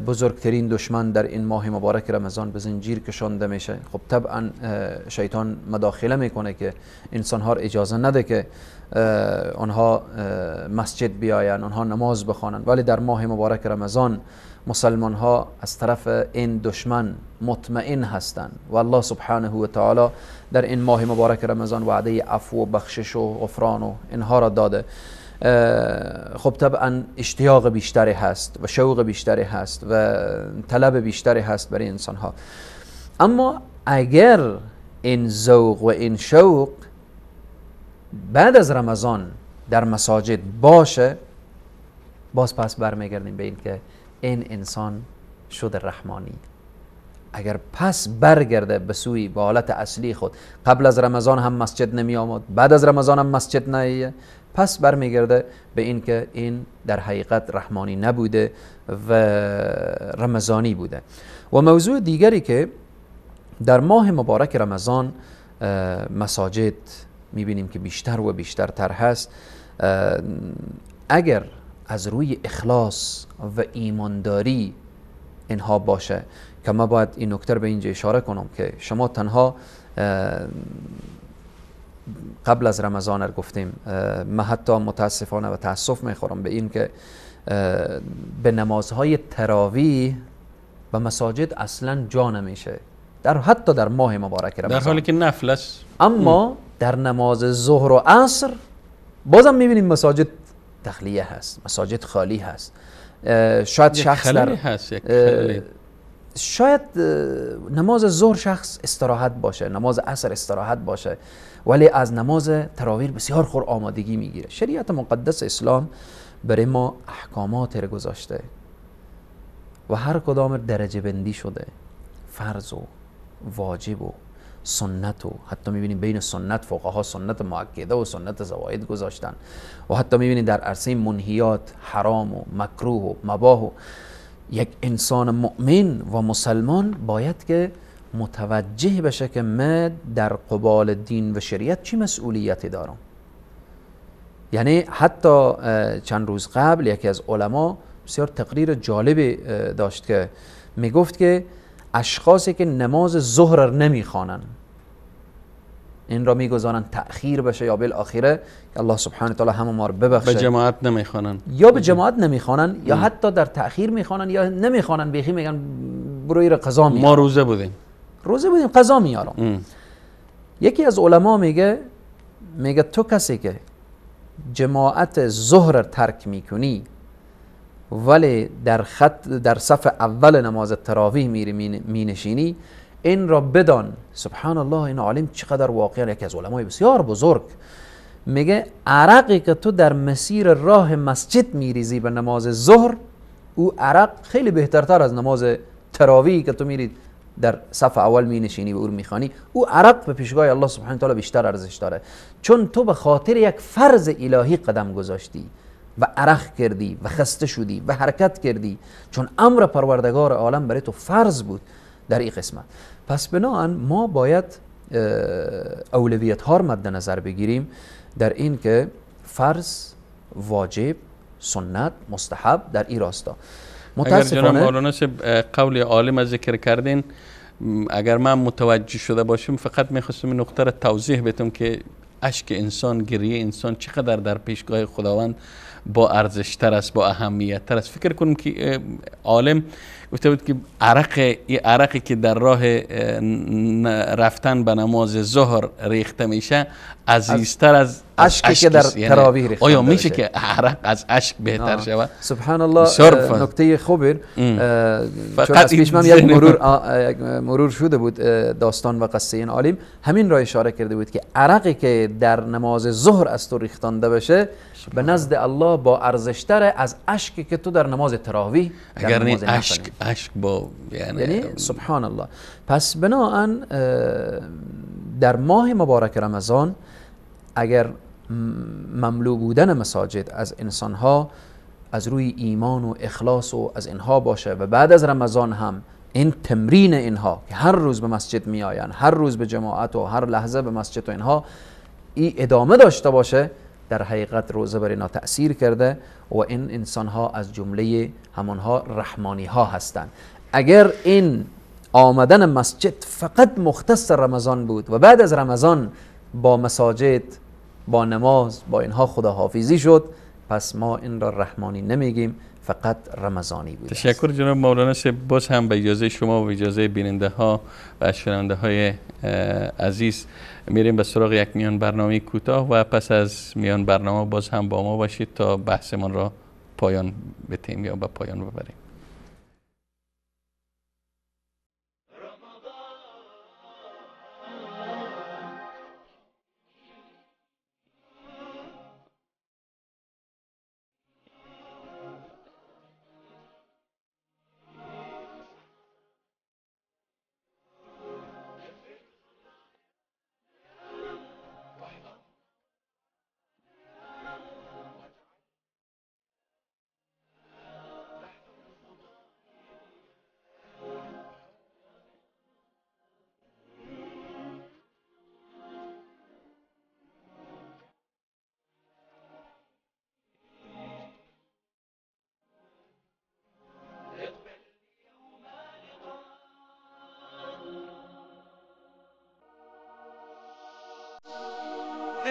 بزرگترین دشمن در این ماه مبارک رمضان به زنجیر کشانده میشه. خب طبعا شیطان مداخله میکنه که انسانها را اجازه نده که آنها مسجد بیاین، آنها نماز بخوانند، ولی در ماه مبارک رمضان مسلمان ها از طرف این دشمن مطمئن هستند و الله سبحانه و تعالی در این ماه مبارک رمضان وعده عفو و بخشش و غفران و اینها را داده. خب طبعا اشتیاق بیشتری هست و شوق بیشتری هست و طلب بیشتری هست برای انسان ها. اما اگر این ذوق و این شوق بعد از رمضان در مساجد باشه، باز پس برمیگردیم به این که این انسان شد رحمانی. اگر پس برگرده به سوی به حالت اصلی خود، قبل از رمضان هم مسجد نمی آمد، بعد از رمضان هم مسجد نیه، پس برمیگرده به این که این در حقیقت رحمانی نبوده و رمضانی بوده. و موضوع دیگری که در ماه مبارک رمضان مساجد میبینیم که بیشتر و بیشتر تر هست، اگر از روی اخلاص و ایمانداری اینها باشه، که ما باید این نکته رو به اینجا اشاره کنم که شما تنها قبل از رمضان رو گفتیم، ما حتی متاسفانه و تاسف میخورم به این که به نمازهای تراویح و مساجد اصلا جا نمیشه، در حتی در ماه مبارک رمضان، در حالی که نفل است. اما در نماز ظهر و عصر بازم میبینیم مساجد تخلیه هست، مساجد خالی هست. شاید شخص در هست، یک شاید نماز ظهر شخص استراحت باشه، نماز عصر استراحت باشه، ولی از نماز تراویح بسیار خور آمادگی میگیره. شریعت مقدس اسلام برای ما احکامات رو گذاشته و هر کدام درجه بندی شده، فرض و واجب و سنت، و حتی میبینیم بین سنت فقها سنت مؤکده و سنت زواید گذاشتن، و حتی میبینیم در عرصه منهیات حرام و مکروه و مباح. و یک انسان مؤمن و مسلمان باید که متوجه بشه که من در قبال دین و شریعت چی مسئولیتی دارم. یعنی حتی چند روز قبل یکی از علما بسیار تقریر جالبی داشت که میگفت که اشخاصی که نماز ظهر نمیخوانن این را میگذارن تأخیر بشه یا بالآخره که الله سبحانه تعالی هم ما رو ببخشه، به جماعت نمیخوانن، یا به جماعت نمیخوانن، یا حتی در تأخیر میخوانن یا نمیخوانن، بیخی میگن بروی را قضا میارم، ما روزه بودیم، روزه بودیم قضا میارم. یکی از علما میگه تو کسی که جماعت ظهر ترک میکنی ولی در صف اول نماز تراویح میری مینشینی، این را بدان. سبحان الله، این عالم چقدر واقعا یکی از علمای بسیار بزرگ میگه عرقی که تو در مسیر راه مسجد میریزی به نماز ظهر، او عرق خیلی بهترتر از نماز تراویح که تو میری در صف اول مینشینی و او رو میخوانی، او عرق به پیشگاه الله سبحانه تعالی بیشتر ارزش داره، چون تو به خاطر یک فرض الهی قدم گذاشتی و عرق کردی و خسته شدی و حرکت کردی، چون امر پروردگار عالم برای تو فرض بود در این قسمت. پس بناهن ما باید اولویت ها رو مد نظر بگیریم در این که فرض، واجب، سنت، مستحب در این راستا. متاسفانه اگر جناب مولانا قول عالم ذکر کردین، اگر من متوجه شده باشم فقط میخواستم این نقطه را توضیح بدم که اشک انسان، گریه انسان چقدر در پیشگاه خداوند با ارزشتر است، با اهمیت تر است. فکر کنم که عالم گفته بود که عرقی که در راه رفتن به نماز ظهر ریخته میشه عزیزتر از اشکی که در تراویح ریخته. آیا میشه که عرق از اشک بهتر شود؟ سبحان الله، نکته خوبی. چون از پیش من یک مرور شده بود داستان و قصه این عالم، همین را اشاره کرده بود که عرقی که در نماز ظهر از تو ریختانده بشه به نزد الله با ارزشتر از اشکی که تو در نماز تراویح، اگر نماز اشک با یعنی سبحان الله. پس بناهن در ماه مبارک رمضان اگر مملو بودن مساجد از انسانها از روی ایمان و اخلاص و از اینها باشه و بعد از رمضان هم این تمرین اینها که هر روز به مسجد می آین، هر روز به جماعت و هر لحظه به مسجد و اینها ای ادامه داشته باشه، در حقیقت روزه بر اینا تأثیر کرده و این انسانها از جمله همانها رحمانی ها هستند. اگر این آمدن مسجد فقط مختص رمضان بود و بعد از رمضان با مساجد، با نماز، با اینها خداحافظی شد، پس ما این را رحمانی نمیگیم، فقط رمضانی بود. تشکر جناب مولانا. باز هم به اجازه شما و اجازه بیننده ها و شنونده های عزیز میریم به سراغ یک میان برنامه کوتاه و پس از میان برنامه باز هم با ما باشید تا بحثمان را پایان بتیم یا به پایان ببریم. خب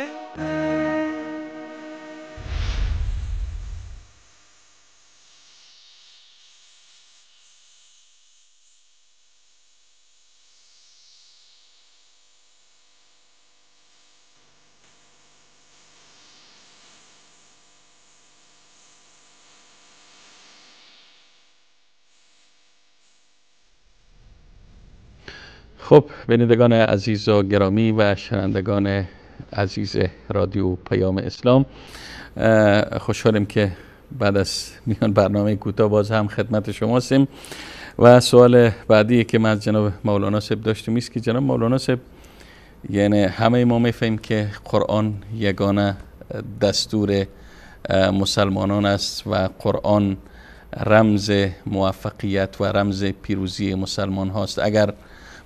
بینندگان عزیز و گرامی و شنوندگان عزیز رادیو پیام اسلام، خوشحالیم که بعد از میان برنامه کوتاه باز هم خدمت شما هستیم. و سوال بعدی که من از جناب مولانا صاحب داشتیم است که جناب مولانا صاحب، یعنی همه ما میفهمیم که قرآن یگانه دستور مسلمانان است و قرآن رمز موفقیت و رمز پیروزی مسلمان هاست. اگر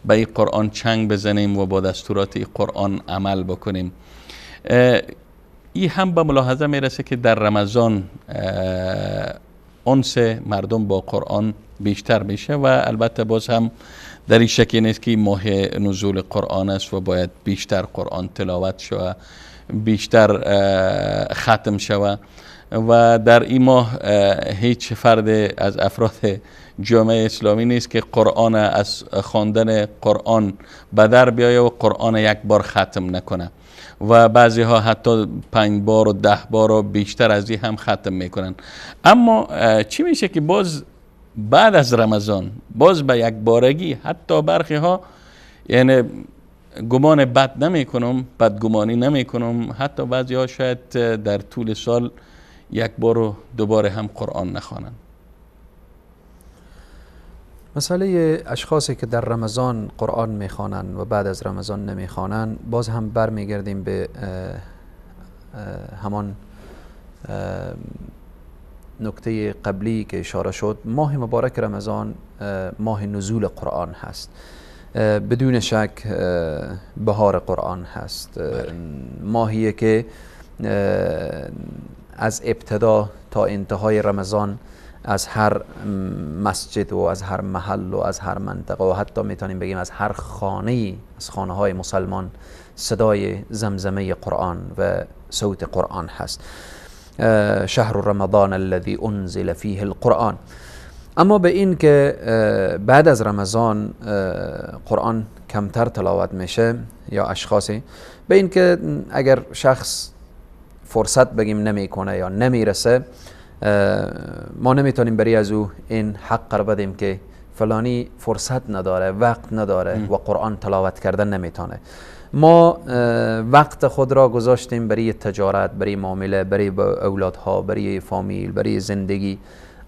به این قرآن چنگ بزنیم و با دستورات این قرآن عمل بکنیم، این هم به ملاحظه میرسه که در رمضان انس مردم با قرآن بیشتر میشه و البته باز هم در این شکی نیست که ماه نزول قرآن است و باید بیشتر قرآن تلاوت شود، بیشتر ختم شود. و در این ماه هیچ فرد از افراد جامعه اسلامی نیست که قرآن از خواندن قرآن به در بیایه و قرآن یک بار ختم نکنه و بعضی ها حتی 5 بار و 10 بار و بیشتر از این هم ختم میکنن. اما چی میشه که باز بعد از رمضان باز به یک بارگی حتی برخی ها، یعنی گمان بد نمی کنم، بدگمانی نمی کنم، حتی بعضی ها شاید در طول سال یک بار و دوباره هم قرآن نخوانند. مسئله اشخاصی که در رمضان قرآن میخوانند و بعد از رمضان نمیخوانند، باز هم برمیگردیم به همان نکته قبلی که اشاره شد. ماه مبارک رمضان ماه نزول قرآن هست، بدون شک بهار قرآن هست، ماهیه که از ابتدا تا انتهای رمضان از هر مسجد و از هر محل و از هر منطقه و حتی میتونیم بگیم از هر خانه از خانه های مسلمان صدای زمزمه قرآن و صوت قرآن هست. شهر رمضان الذي انزل فيه القرآن. اما به این که بعد از رمضان قرآن کمتر تلاوت میشه یا اشخاصی، به این که اگر شخص فرصت بگیم نمیکنه یا نمیرسه، ما نمیتونیم بری از او این حق رو بدیم که فلانی فرصت نداره، وقت نداره و قرآن تلاوت کردن نمیتونه. ما وقت خود را گذاشتیم برای تجارت، برای معامله، برای اولادها، برای فامیل، برای زندگی،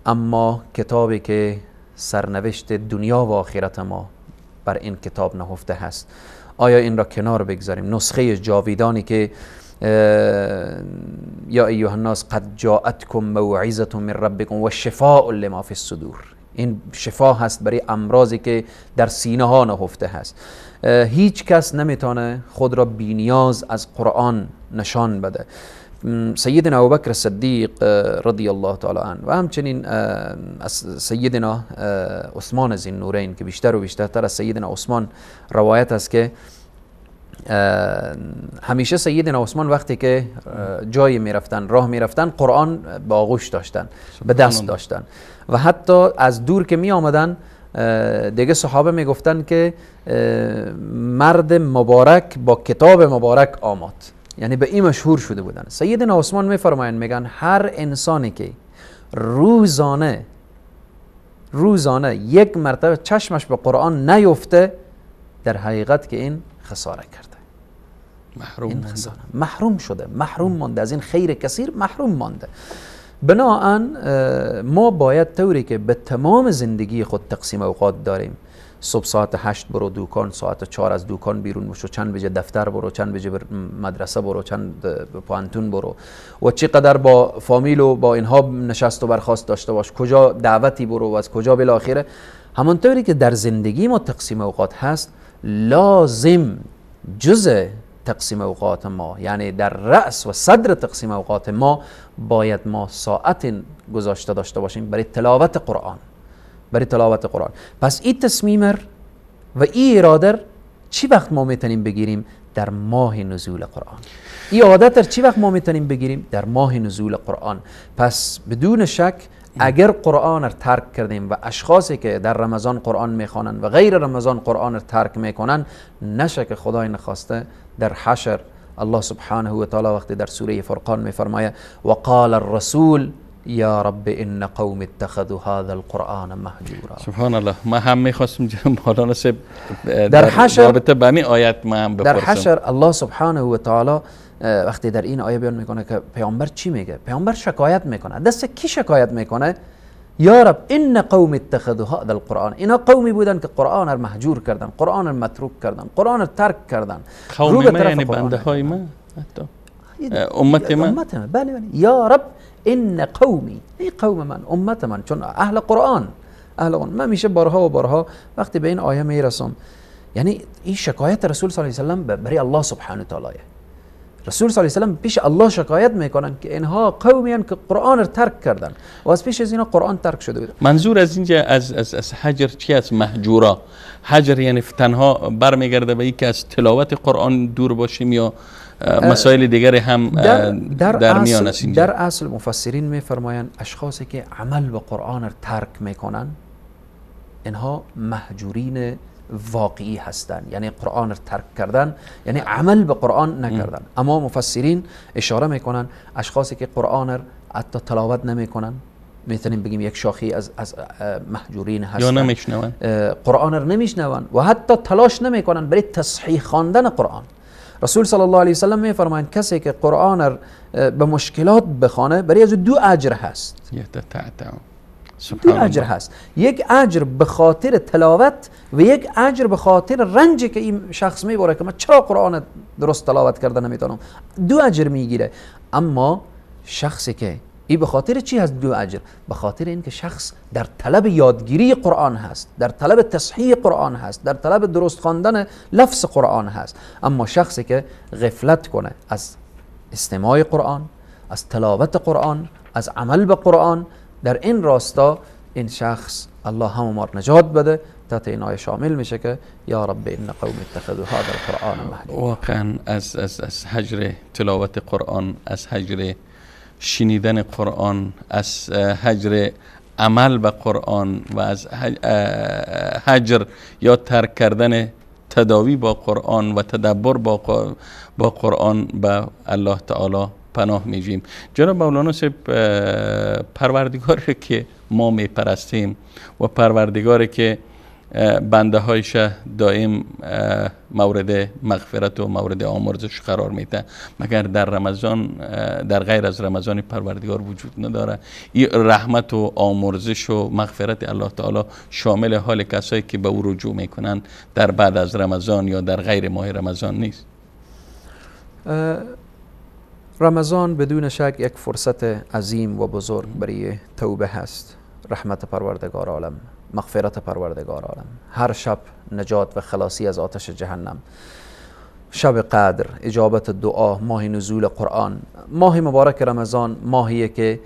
اما کتابی که سرنوشت دنیا و آخرت ما بر این کتاب نهفته هست، آیا این را کنار بگذاریم؟ نسخه جاویدانی که یا ایها الناس قد جاءتکم موعظه من ربکم و شفاء لما فی الصدور، این شفا هست برای امراضی که در سینه ها نهفته هست. هیچ کس نمیتونه خود را بینیاز از قرآن نشان بده. سیدنا ابوبکر صدیق رضی الله تعالی عنه و همچنین سیدنا عثمان ذی‌النورین که بیشتر و بیشترتر از سیدنا عثمان روایت است که همیشه سیدنا عثمان وقتی که جایی میرفتن، راه میرفتن، قرآن به آغوش داشتن، به دست داشتن و حتی از دور که می آمدن دیگه صحابه میگفتن که مرد مبارک با کتاب مبارک آمد، یعنی به این مشهور شده بودن. سیدنا عثمان میفرمایند، میگن هر انسانی که روزانه یک مرتبه چشمش به قرآن نیفته، در حقیقت که این خساره کرده، محروم مانده، محروم شده، محروم مانده، از این خیر کثیر محروم مانده. بناهن ما باید طوری که به تمام زندگی خود تقسیم اوقات داریم، صبح ساعت 8 برو دوکان، ساعت 4 از دوکان بیرون بشو، چند بجه دفتر برو، چند بجه مدرسه برو، چند پوانتون برو و چقدر با فامیل و با اینها نشست و برخاست داشته باش، کجا دعوتی برو و از کجا بالاخره. همانطوری که در زندگی ما تقسیم اوقات هست، لازم جزء تقسیم اوقات ما، یعنی در رأس و صدر تقسیم اوقات ما باید ما ساعت گذاشته داشته باشیم برای تلاوت قرآن، برای تلاوت قرآن. پس این تصمیم و این اراده چی وقت ما میتونیم بگیریم؟ در ماه نزول قرآن. این عادت در چی وقت ما میتونیم بگیریم؟ در ماه نزول قرآن. پس بدون شک اگر قرآن را ترک کردیم و اشخاصی که در رمضان قرآن میخوانند و غیر رمضان قرآن را ترک میکنن، نشه که خدای نخواسته در حشر الله سبحانه و تعالی وقتی در سوره فرقان میفرمایه وقال الرسول یا رب ان قوم اتخذوا هذا القرآن مهجورا. سبحان الله. ما هم میخواستم جناب مولانا صاحب در حشر رابطه به همین آیت ما هم بپرسم. در حشر الله سبحانه و تعالی وقتی در این آیه بیان میکنه که پیامبر چی میگه؟ پیامبر شکایت میکنه. دست کی شکایت میکنه؟ یا رب ان قوم اتخذوا هذا القرآن. اینا قومی بودن که قرآن را مهجور کردن، قرآن را متروک کردن، قرآن را ترک کردن. قوم ما یعنی بنده های ما، حتی امت ما. امت ما، بله بله. یا رب ان قومی، ای قوم من، امت من، چون اهل قرآن، اهل قرآن. من میشه بارها و بارها وقتی به این آیه میرسم، یعنی این شکایت رسول صلی الله علیه و سلم برای الله سبحانه و تعالی. رسول صلی الله علیه و سلم پیش الله شکایت میکنن که اینها قومی هستند که قرآن را ترک کردن و از پیش از اینا قرآن ترک شده بود. منظور از اینجا از هجر چی است؟ مهجورا. هجر یعنی تنها برمیگرده به اینکه از تلاوت قرآن دور باشیم یا مسائل دیگر هم در میان است اینجا؟ در اصل مفسرین میفرمایند اشخاصی که عمل به قرآن را ترک میکنن اینها مهجورین واقعی هستند، یعنی قرآن را ترک کردن، یعنی عمل به قرآن نکردن. اما مفسرین اشاره میکنن اشخاصی که قرآن را حتی تلاوت نمیکنن، میتونیم بگیم یک شاخی از مهجورین هستن، یا نمیشنون قرآن را نمیشنون و حتی تلاش نمیکنن برای تصحیح خواندن قرآن. رسول صلی الله علیه و سلم میفرمایند کسی که قرآن را به مشکلات بخوانه برای از دو اجر هست. دو اجر هست، یک اجر به خاطر تلاوت و یک اجر به خاطر رنجی که این شخص میبره که من چرا قرآن درست تلاوت کرده نمیتونم، دو اجر میگیره. اما شخصی که این به خاطر چی هست دو اجر؟ به خاطر اینکه شخص در طلب یادگیری قرآن هست، در طلب تصحیح قرآن هست، در طلب درست خواندن لفظ قرآن هست. اما شخصی که غفلت کنه از استماع قرآن، از تلاوت قرآن، از عمل به قرآن، در این راستا این شخص الله هم ما نجات بده، تحت این آیه شامل میشه که یا رب ان قوم اتخذوا هذا القرآن مهجورا. واقعا از هجر تلاوت قرآن، از هجر شنیدن قرآن، از هجر عمل به قرآن و از هجر یا ترک کردن تداوی با قرآن و تدبر با قرآن به الله تعالی پناه میجیم. جناب مولانا صاحب، پروردگاری که ما میپرستیم و پروردگاری که بنده هایش دائم مورد مغفرت و مورد آمرزش قرار میده، مگر در رمضان، در غیر از رمضان پروردگار وجود نداره؟ این رحمت و آمرزش و مغفرت الله تعالی شامل حال کسایی که به او رجوع میکنن در بعد از رمضان یا در غیر ماه رمضان نیست؟ رمضان بدون شک یک فرصت عظیم و بزرگ برای توبه هست. رحمت پروردگار عالم، مغفرت پروردگار عالم، هر شب نجات و خلاصی از آتش جهنم، شب قدر، اجابت دعا، ماه نزول قرآن، ماه مبارک رمضان ماهیه که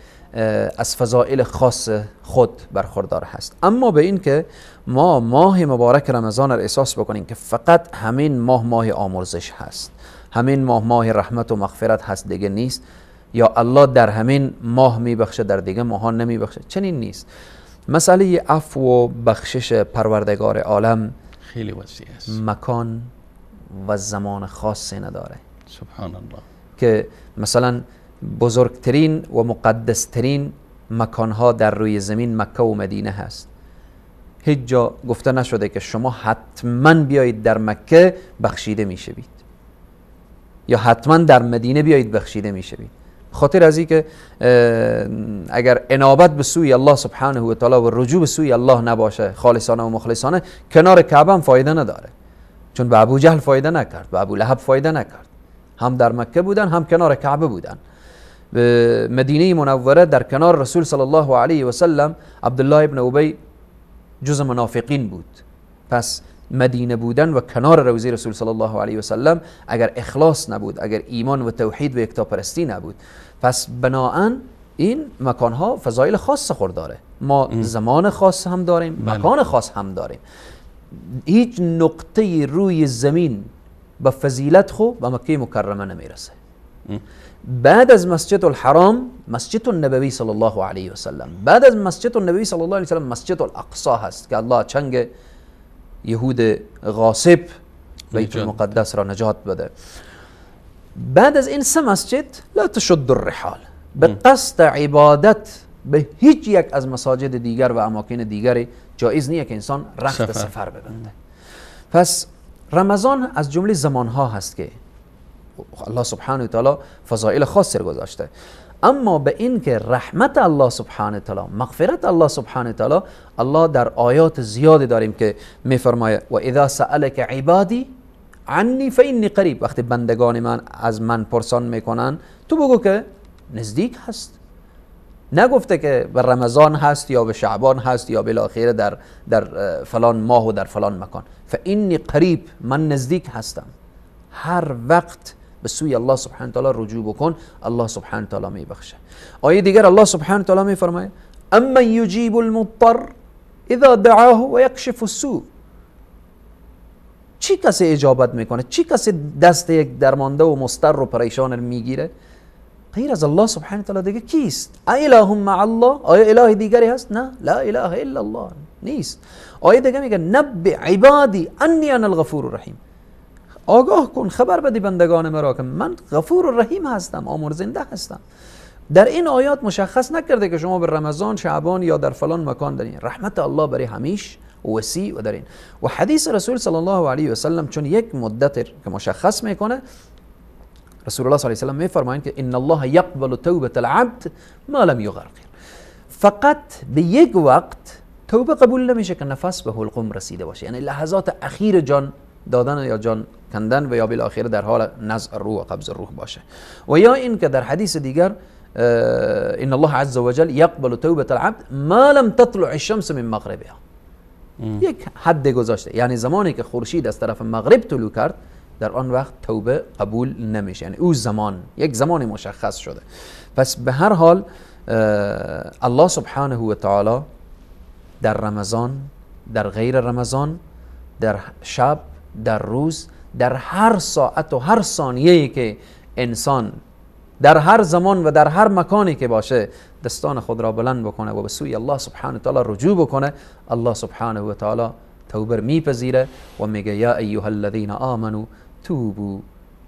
از فضائل خاص خود برخوردار هست. اما به این که ما ماه مبارک رمضان را احساس بکنیم که فقط همین ماه ماه آمرزش هست، همین ماه ماه رحمت و مغفرت هست، دیگه نیست، یا الله در همین ماه میبخشه در دیگه ماها نمیبخشه، چنین نیست. مسئله عفو و بخشش پروردگار عالم خیلی وسیع است، مکان و زمان خاصی نداره. سبحان الله. که مثلا بزرگترین و مقدسترین مکانها در روی زمین مکه و مدینه هست. هیچ جا گفته نشده که شما حتما بیایید در مکه بخشیده میشوید یا حتما در مدینه بیایید بخشیده میشوید. خاطر از این که اگر انابت به سوی الله سبحانه و تعالی و رجوع به سوی الله نباشه، خالصانه و مخلصانه، کنار کعبه هم فایده نداره. چون به ابو جهل فایده نکرد، به ابو لهب فایده نکرد، هم در مکه بودن هم کنار کعبه بودن. به مدینه منوره در کنار رسول صلی الله علیه و سلم عبدالله ابن ابی جز منافقین بود. پس مدینه بودن و کنار روضه رسول صلی الله علیه و سلم اگر اخلاص نبود، اگر ایمان و توحید و یکتاپرستی نبود، پس بناهن این مکانها فضایل خاص خود داره. ما زمان خاص هم داریم، مکان خاص هم داریم. هیچ نقطه روی زمین به فضیلت خو به مکه مکرمه نمیرسه. بعد از مسجد الحرام مسجد النبوی صلی الله علیه و سلم، بعد از مسجد النبوی صلی الله علیه و سلم مسجد الاقصا هست که الله چنگ یهود غاصب بیت المقدس را نجات بده. بعد از این سه مسجد لا تشد الرحال، به قصد عبادت به هیچ یک از مساجد دیگر و اماکن دیگری جایز نیه که انسان رخت سفر ببنده. پس رمضان از جمله زمانها هست که الله سبحانه و تعالی فضائل خاصی رو گذاشته، اما به این که رحمت الله سبحانه و تعالی، مغفرت الله سبحانه و تعالی، الله در آیات زیادی داریم که میفرمایه و اذا سألک عبادی عنی فانی قریب، وقتی بندگان من از من پرسان میکنن تو بگو که نزدیک هست. نگفته که به رمضان هست یا به شعبان هست یا بالاخره در فلان ماه و در فلان مکان. فانی قریب، من نزدیک هستم. هر وقت به سوی الله سبحانه تعالی رجوع بکن، الله سبحانه تعالی میبخشه. آیه دیگر الله سبحانه تعالی میفرمایه اما یجیب المضطر اذا دعاه و یکشف السوء. چی کسی اجابت میکنه؟ چی کسی دست یک درمانده و مضطر و پریشان میگیره؟ غیر از الله سبحانه تعالی دیگه کیست؟ اله مع الله، آیا اله دیگری هست؟ نه، لا اله الا الله نیست. آیه دیگه میگه نبئ عبادی انی انا الغفور الرحیم، آگاه کن، خبر بده بندگان مرا که من غفور الرحیم هستم، آمرزنده هستم. در این آیات مشخص نکرده که شما به رمضان، شعبان یا در فلان مکان دارین. رحمت الله برای همیش وسیع و در این و حدیث رسول صلی الله علیه و سلم چون یک مدت که مشخص میکنه، رسول الله صلی الله علیه و سلم میفرمایند که ان الله یقبل توبه العبد ما لم یغرغر. فقط به یک وقت توبه قبول نمیشه که نفس به حلقوم رسیده باشه، یعنی لحظات اخیر جان دادن یا جان کندن و یا بالاخره در حال نزع روح و قبض روح باشه. و یا این که در حدیث دیگر ان الله عز وجل یقبل توبه العبد ما لم تطلع الشمس من مغربها. یک حد گذاشته، یعنی زمانی که خورشید از طرف مغرب طلوع کرد در آن وقت توبه قبول نمیشه، یعنی او زمان یک زمان مشخص شده. پس به هر حال الله سبحانه و تعالی در رمضان، در غیر رمضان، در شب، در روز، در هر ساعت و هر ثانیه‌ای که انسان در هر زمان و در هر مکانی که باشه دستان خود را بلند بکنه و به سوی الله سبحانه و تعالی رجوع بکنه، الله سبحانه و تعالی توبه میپذیره و میگه یا ایها الذین آمنوا توبوا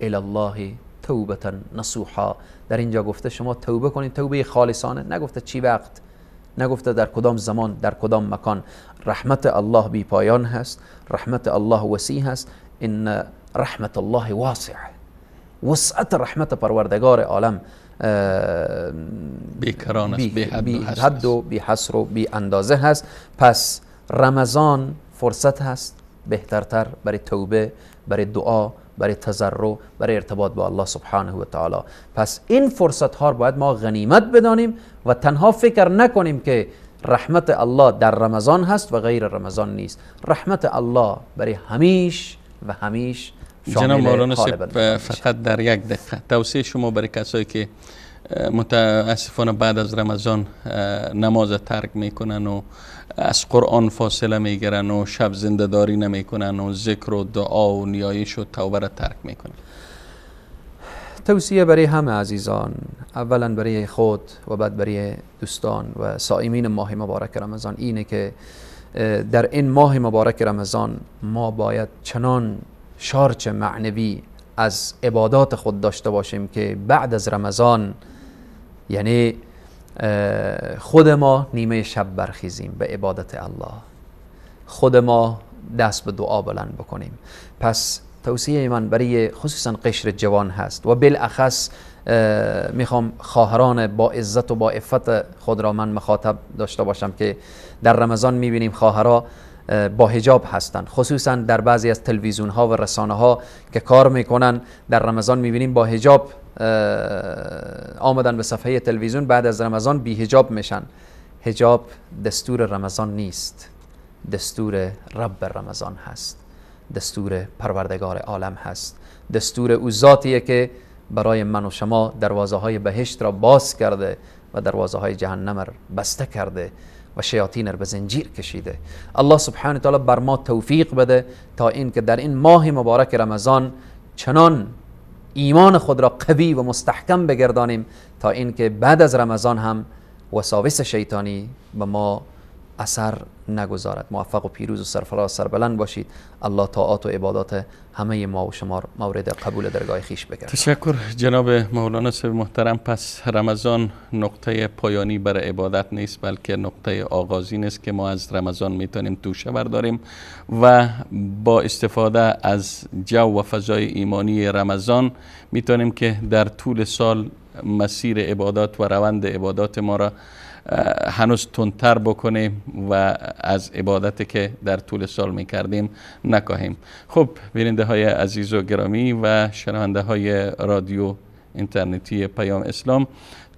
الی الله توبة نصوحا. در اینجا گفته شما توبه کنید، توبه خالصانه، نگفته چی وقت، نگفته در کدام زمان، در کدام مکان. رحمت الله بی پایان هست، رحمت الله وسیع هست، ان رحمت الله واسعه، وسعت رحمت پروردگار عالم بیکران است، بی حد و بی حصر و بی اندازه هست. پس رمضان فرصت هست بهترتر برای توبه، برای دعا، برای تضرع، برای ارتباط با الله سبحانه و تعالی. پس این فرصت ها باید ما غنیمت بدانیم و تنها فکر نکنیم که رحمت الله در رمضان هست و غیر رمضان نیست. رحمت الله برای همیش و همیش جناب مولانا فقط در یک دقیقه توصیه شما برای کسایی که متاسفانه بعد از رمضان نماز ترک میکنن و از قرآن فاصله میگیرن و شب زنده داری نمیکنن و ذکر و دعا و نیایش و توبه را ترک میکنن؟ توصیه برای همه عزیزان، اولا برای خود و بعد برای دوستان و صائمین ماه مبارک رمضان اینه که در این ماه مبارک رمضان ما باید چنان شارچ معنوی از عبادات خود داشته باشیم که بعد از رمضان، یعنی خود ما نیمه شب برخیزیم به عبادت الله، خود ما دست به دعا بلند بکنیم. پس توصیه من برای خصوصا قشر جوان هست و بالاخص میخوام خواهران با عزت و با عفت خود را من مخاطب داشته باشم که در رمضان میبینیم خواهرها با حجاب هستند، خصوصا در بعضی از تلویزیون ها و رسانه ها که کار میکنن در رمضان میبینیم با حجاب آمدن به صفحه تلویزیون، بعد از رمضان بی حجاب میشن. حجاب دستور رمضان نیست، دستور رب رمضان هست، دستور پروردگار عالم هست، دستور او ذاتیه که برای من و شما دروازه های بهشت را باز کرده و دروازه های جهنم را بسته کرده و شیاطین را به زنجیر کشیده. الله سبحانه تعالی بر ما توفیق بده تا این که در این ماه مبارک رمضان چنان ایمان خود را قوی و مستحکم بگردانیم تا اینکه بعد از رمضان هم وساوس شیطانی به ما اثر نگذارد. موفق و پیروز و سرفراز سربلند باشید. الله طاعات و عبادات همه ما و شما مورد قبول درگاه خویش بگرداند. تشکر جناب مولانا صاحب محترم. پس رمضان نقطه پایانی برای عبادت نیست، بلکه نقطه آغازین است که ما از رمضان میتونیم توشه برداریم و با استفاده از جو و فضای ایمانی رمضان میتونیم که در طول سال مسیر عبادات و روند عبادات ما را هنوز تندتر بکنیم و از عبادتی که در طول سال میکردیم نکاهیم. خب بیننده های عزیز و گرامی و شنونده های رادیو اینترنتی پیام اسلام،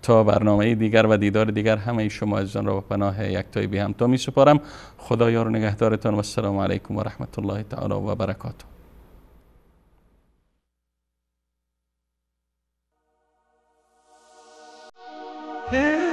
تا برنامه دیگر و دیدار دیگر همه شما عزیزان را به پناه یکتای بی همتا می سپارم. خدا یار و نگهدارتان و السلام علیکم و رحمت الله تعالی و برکاته. Hey.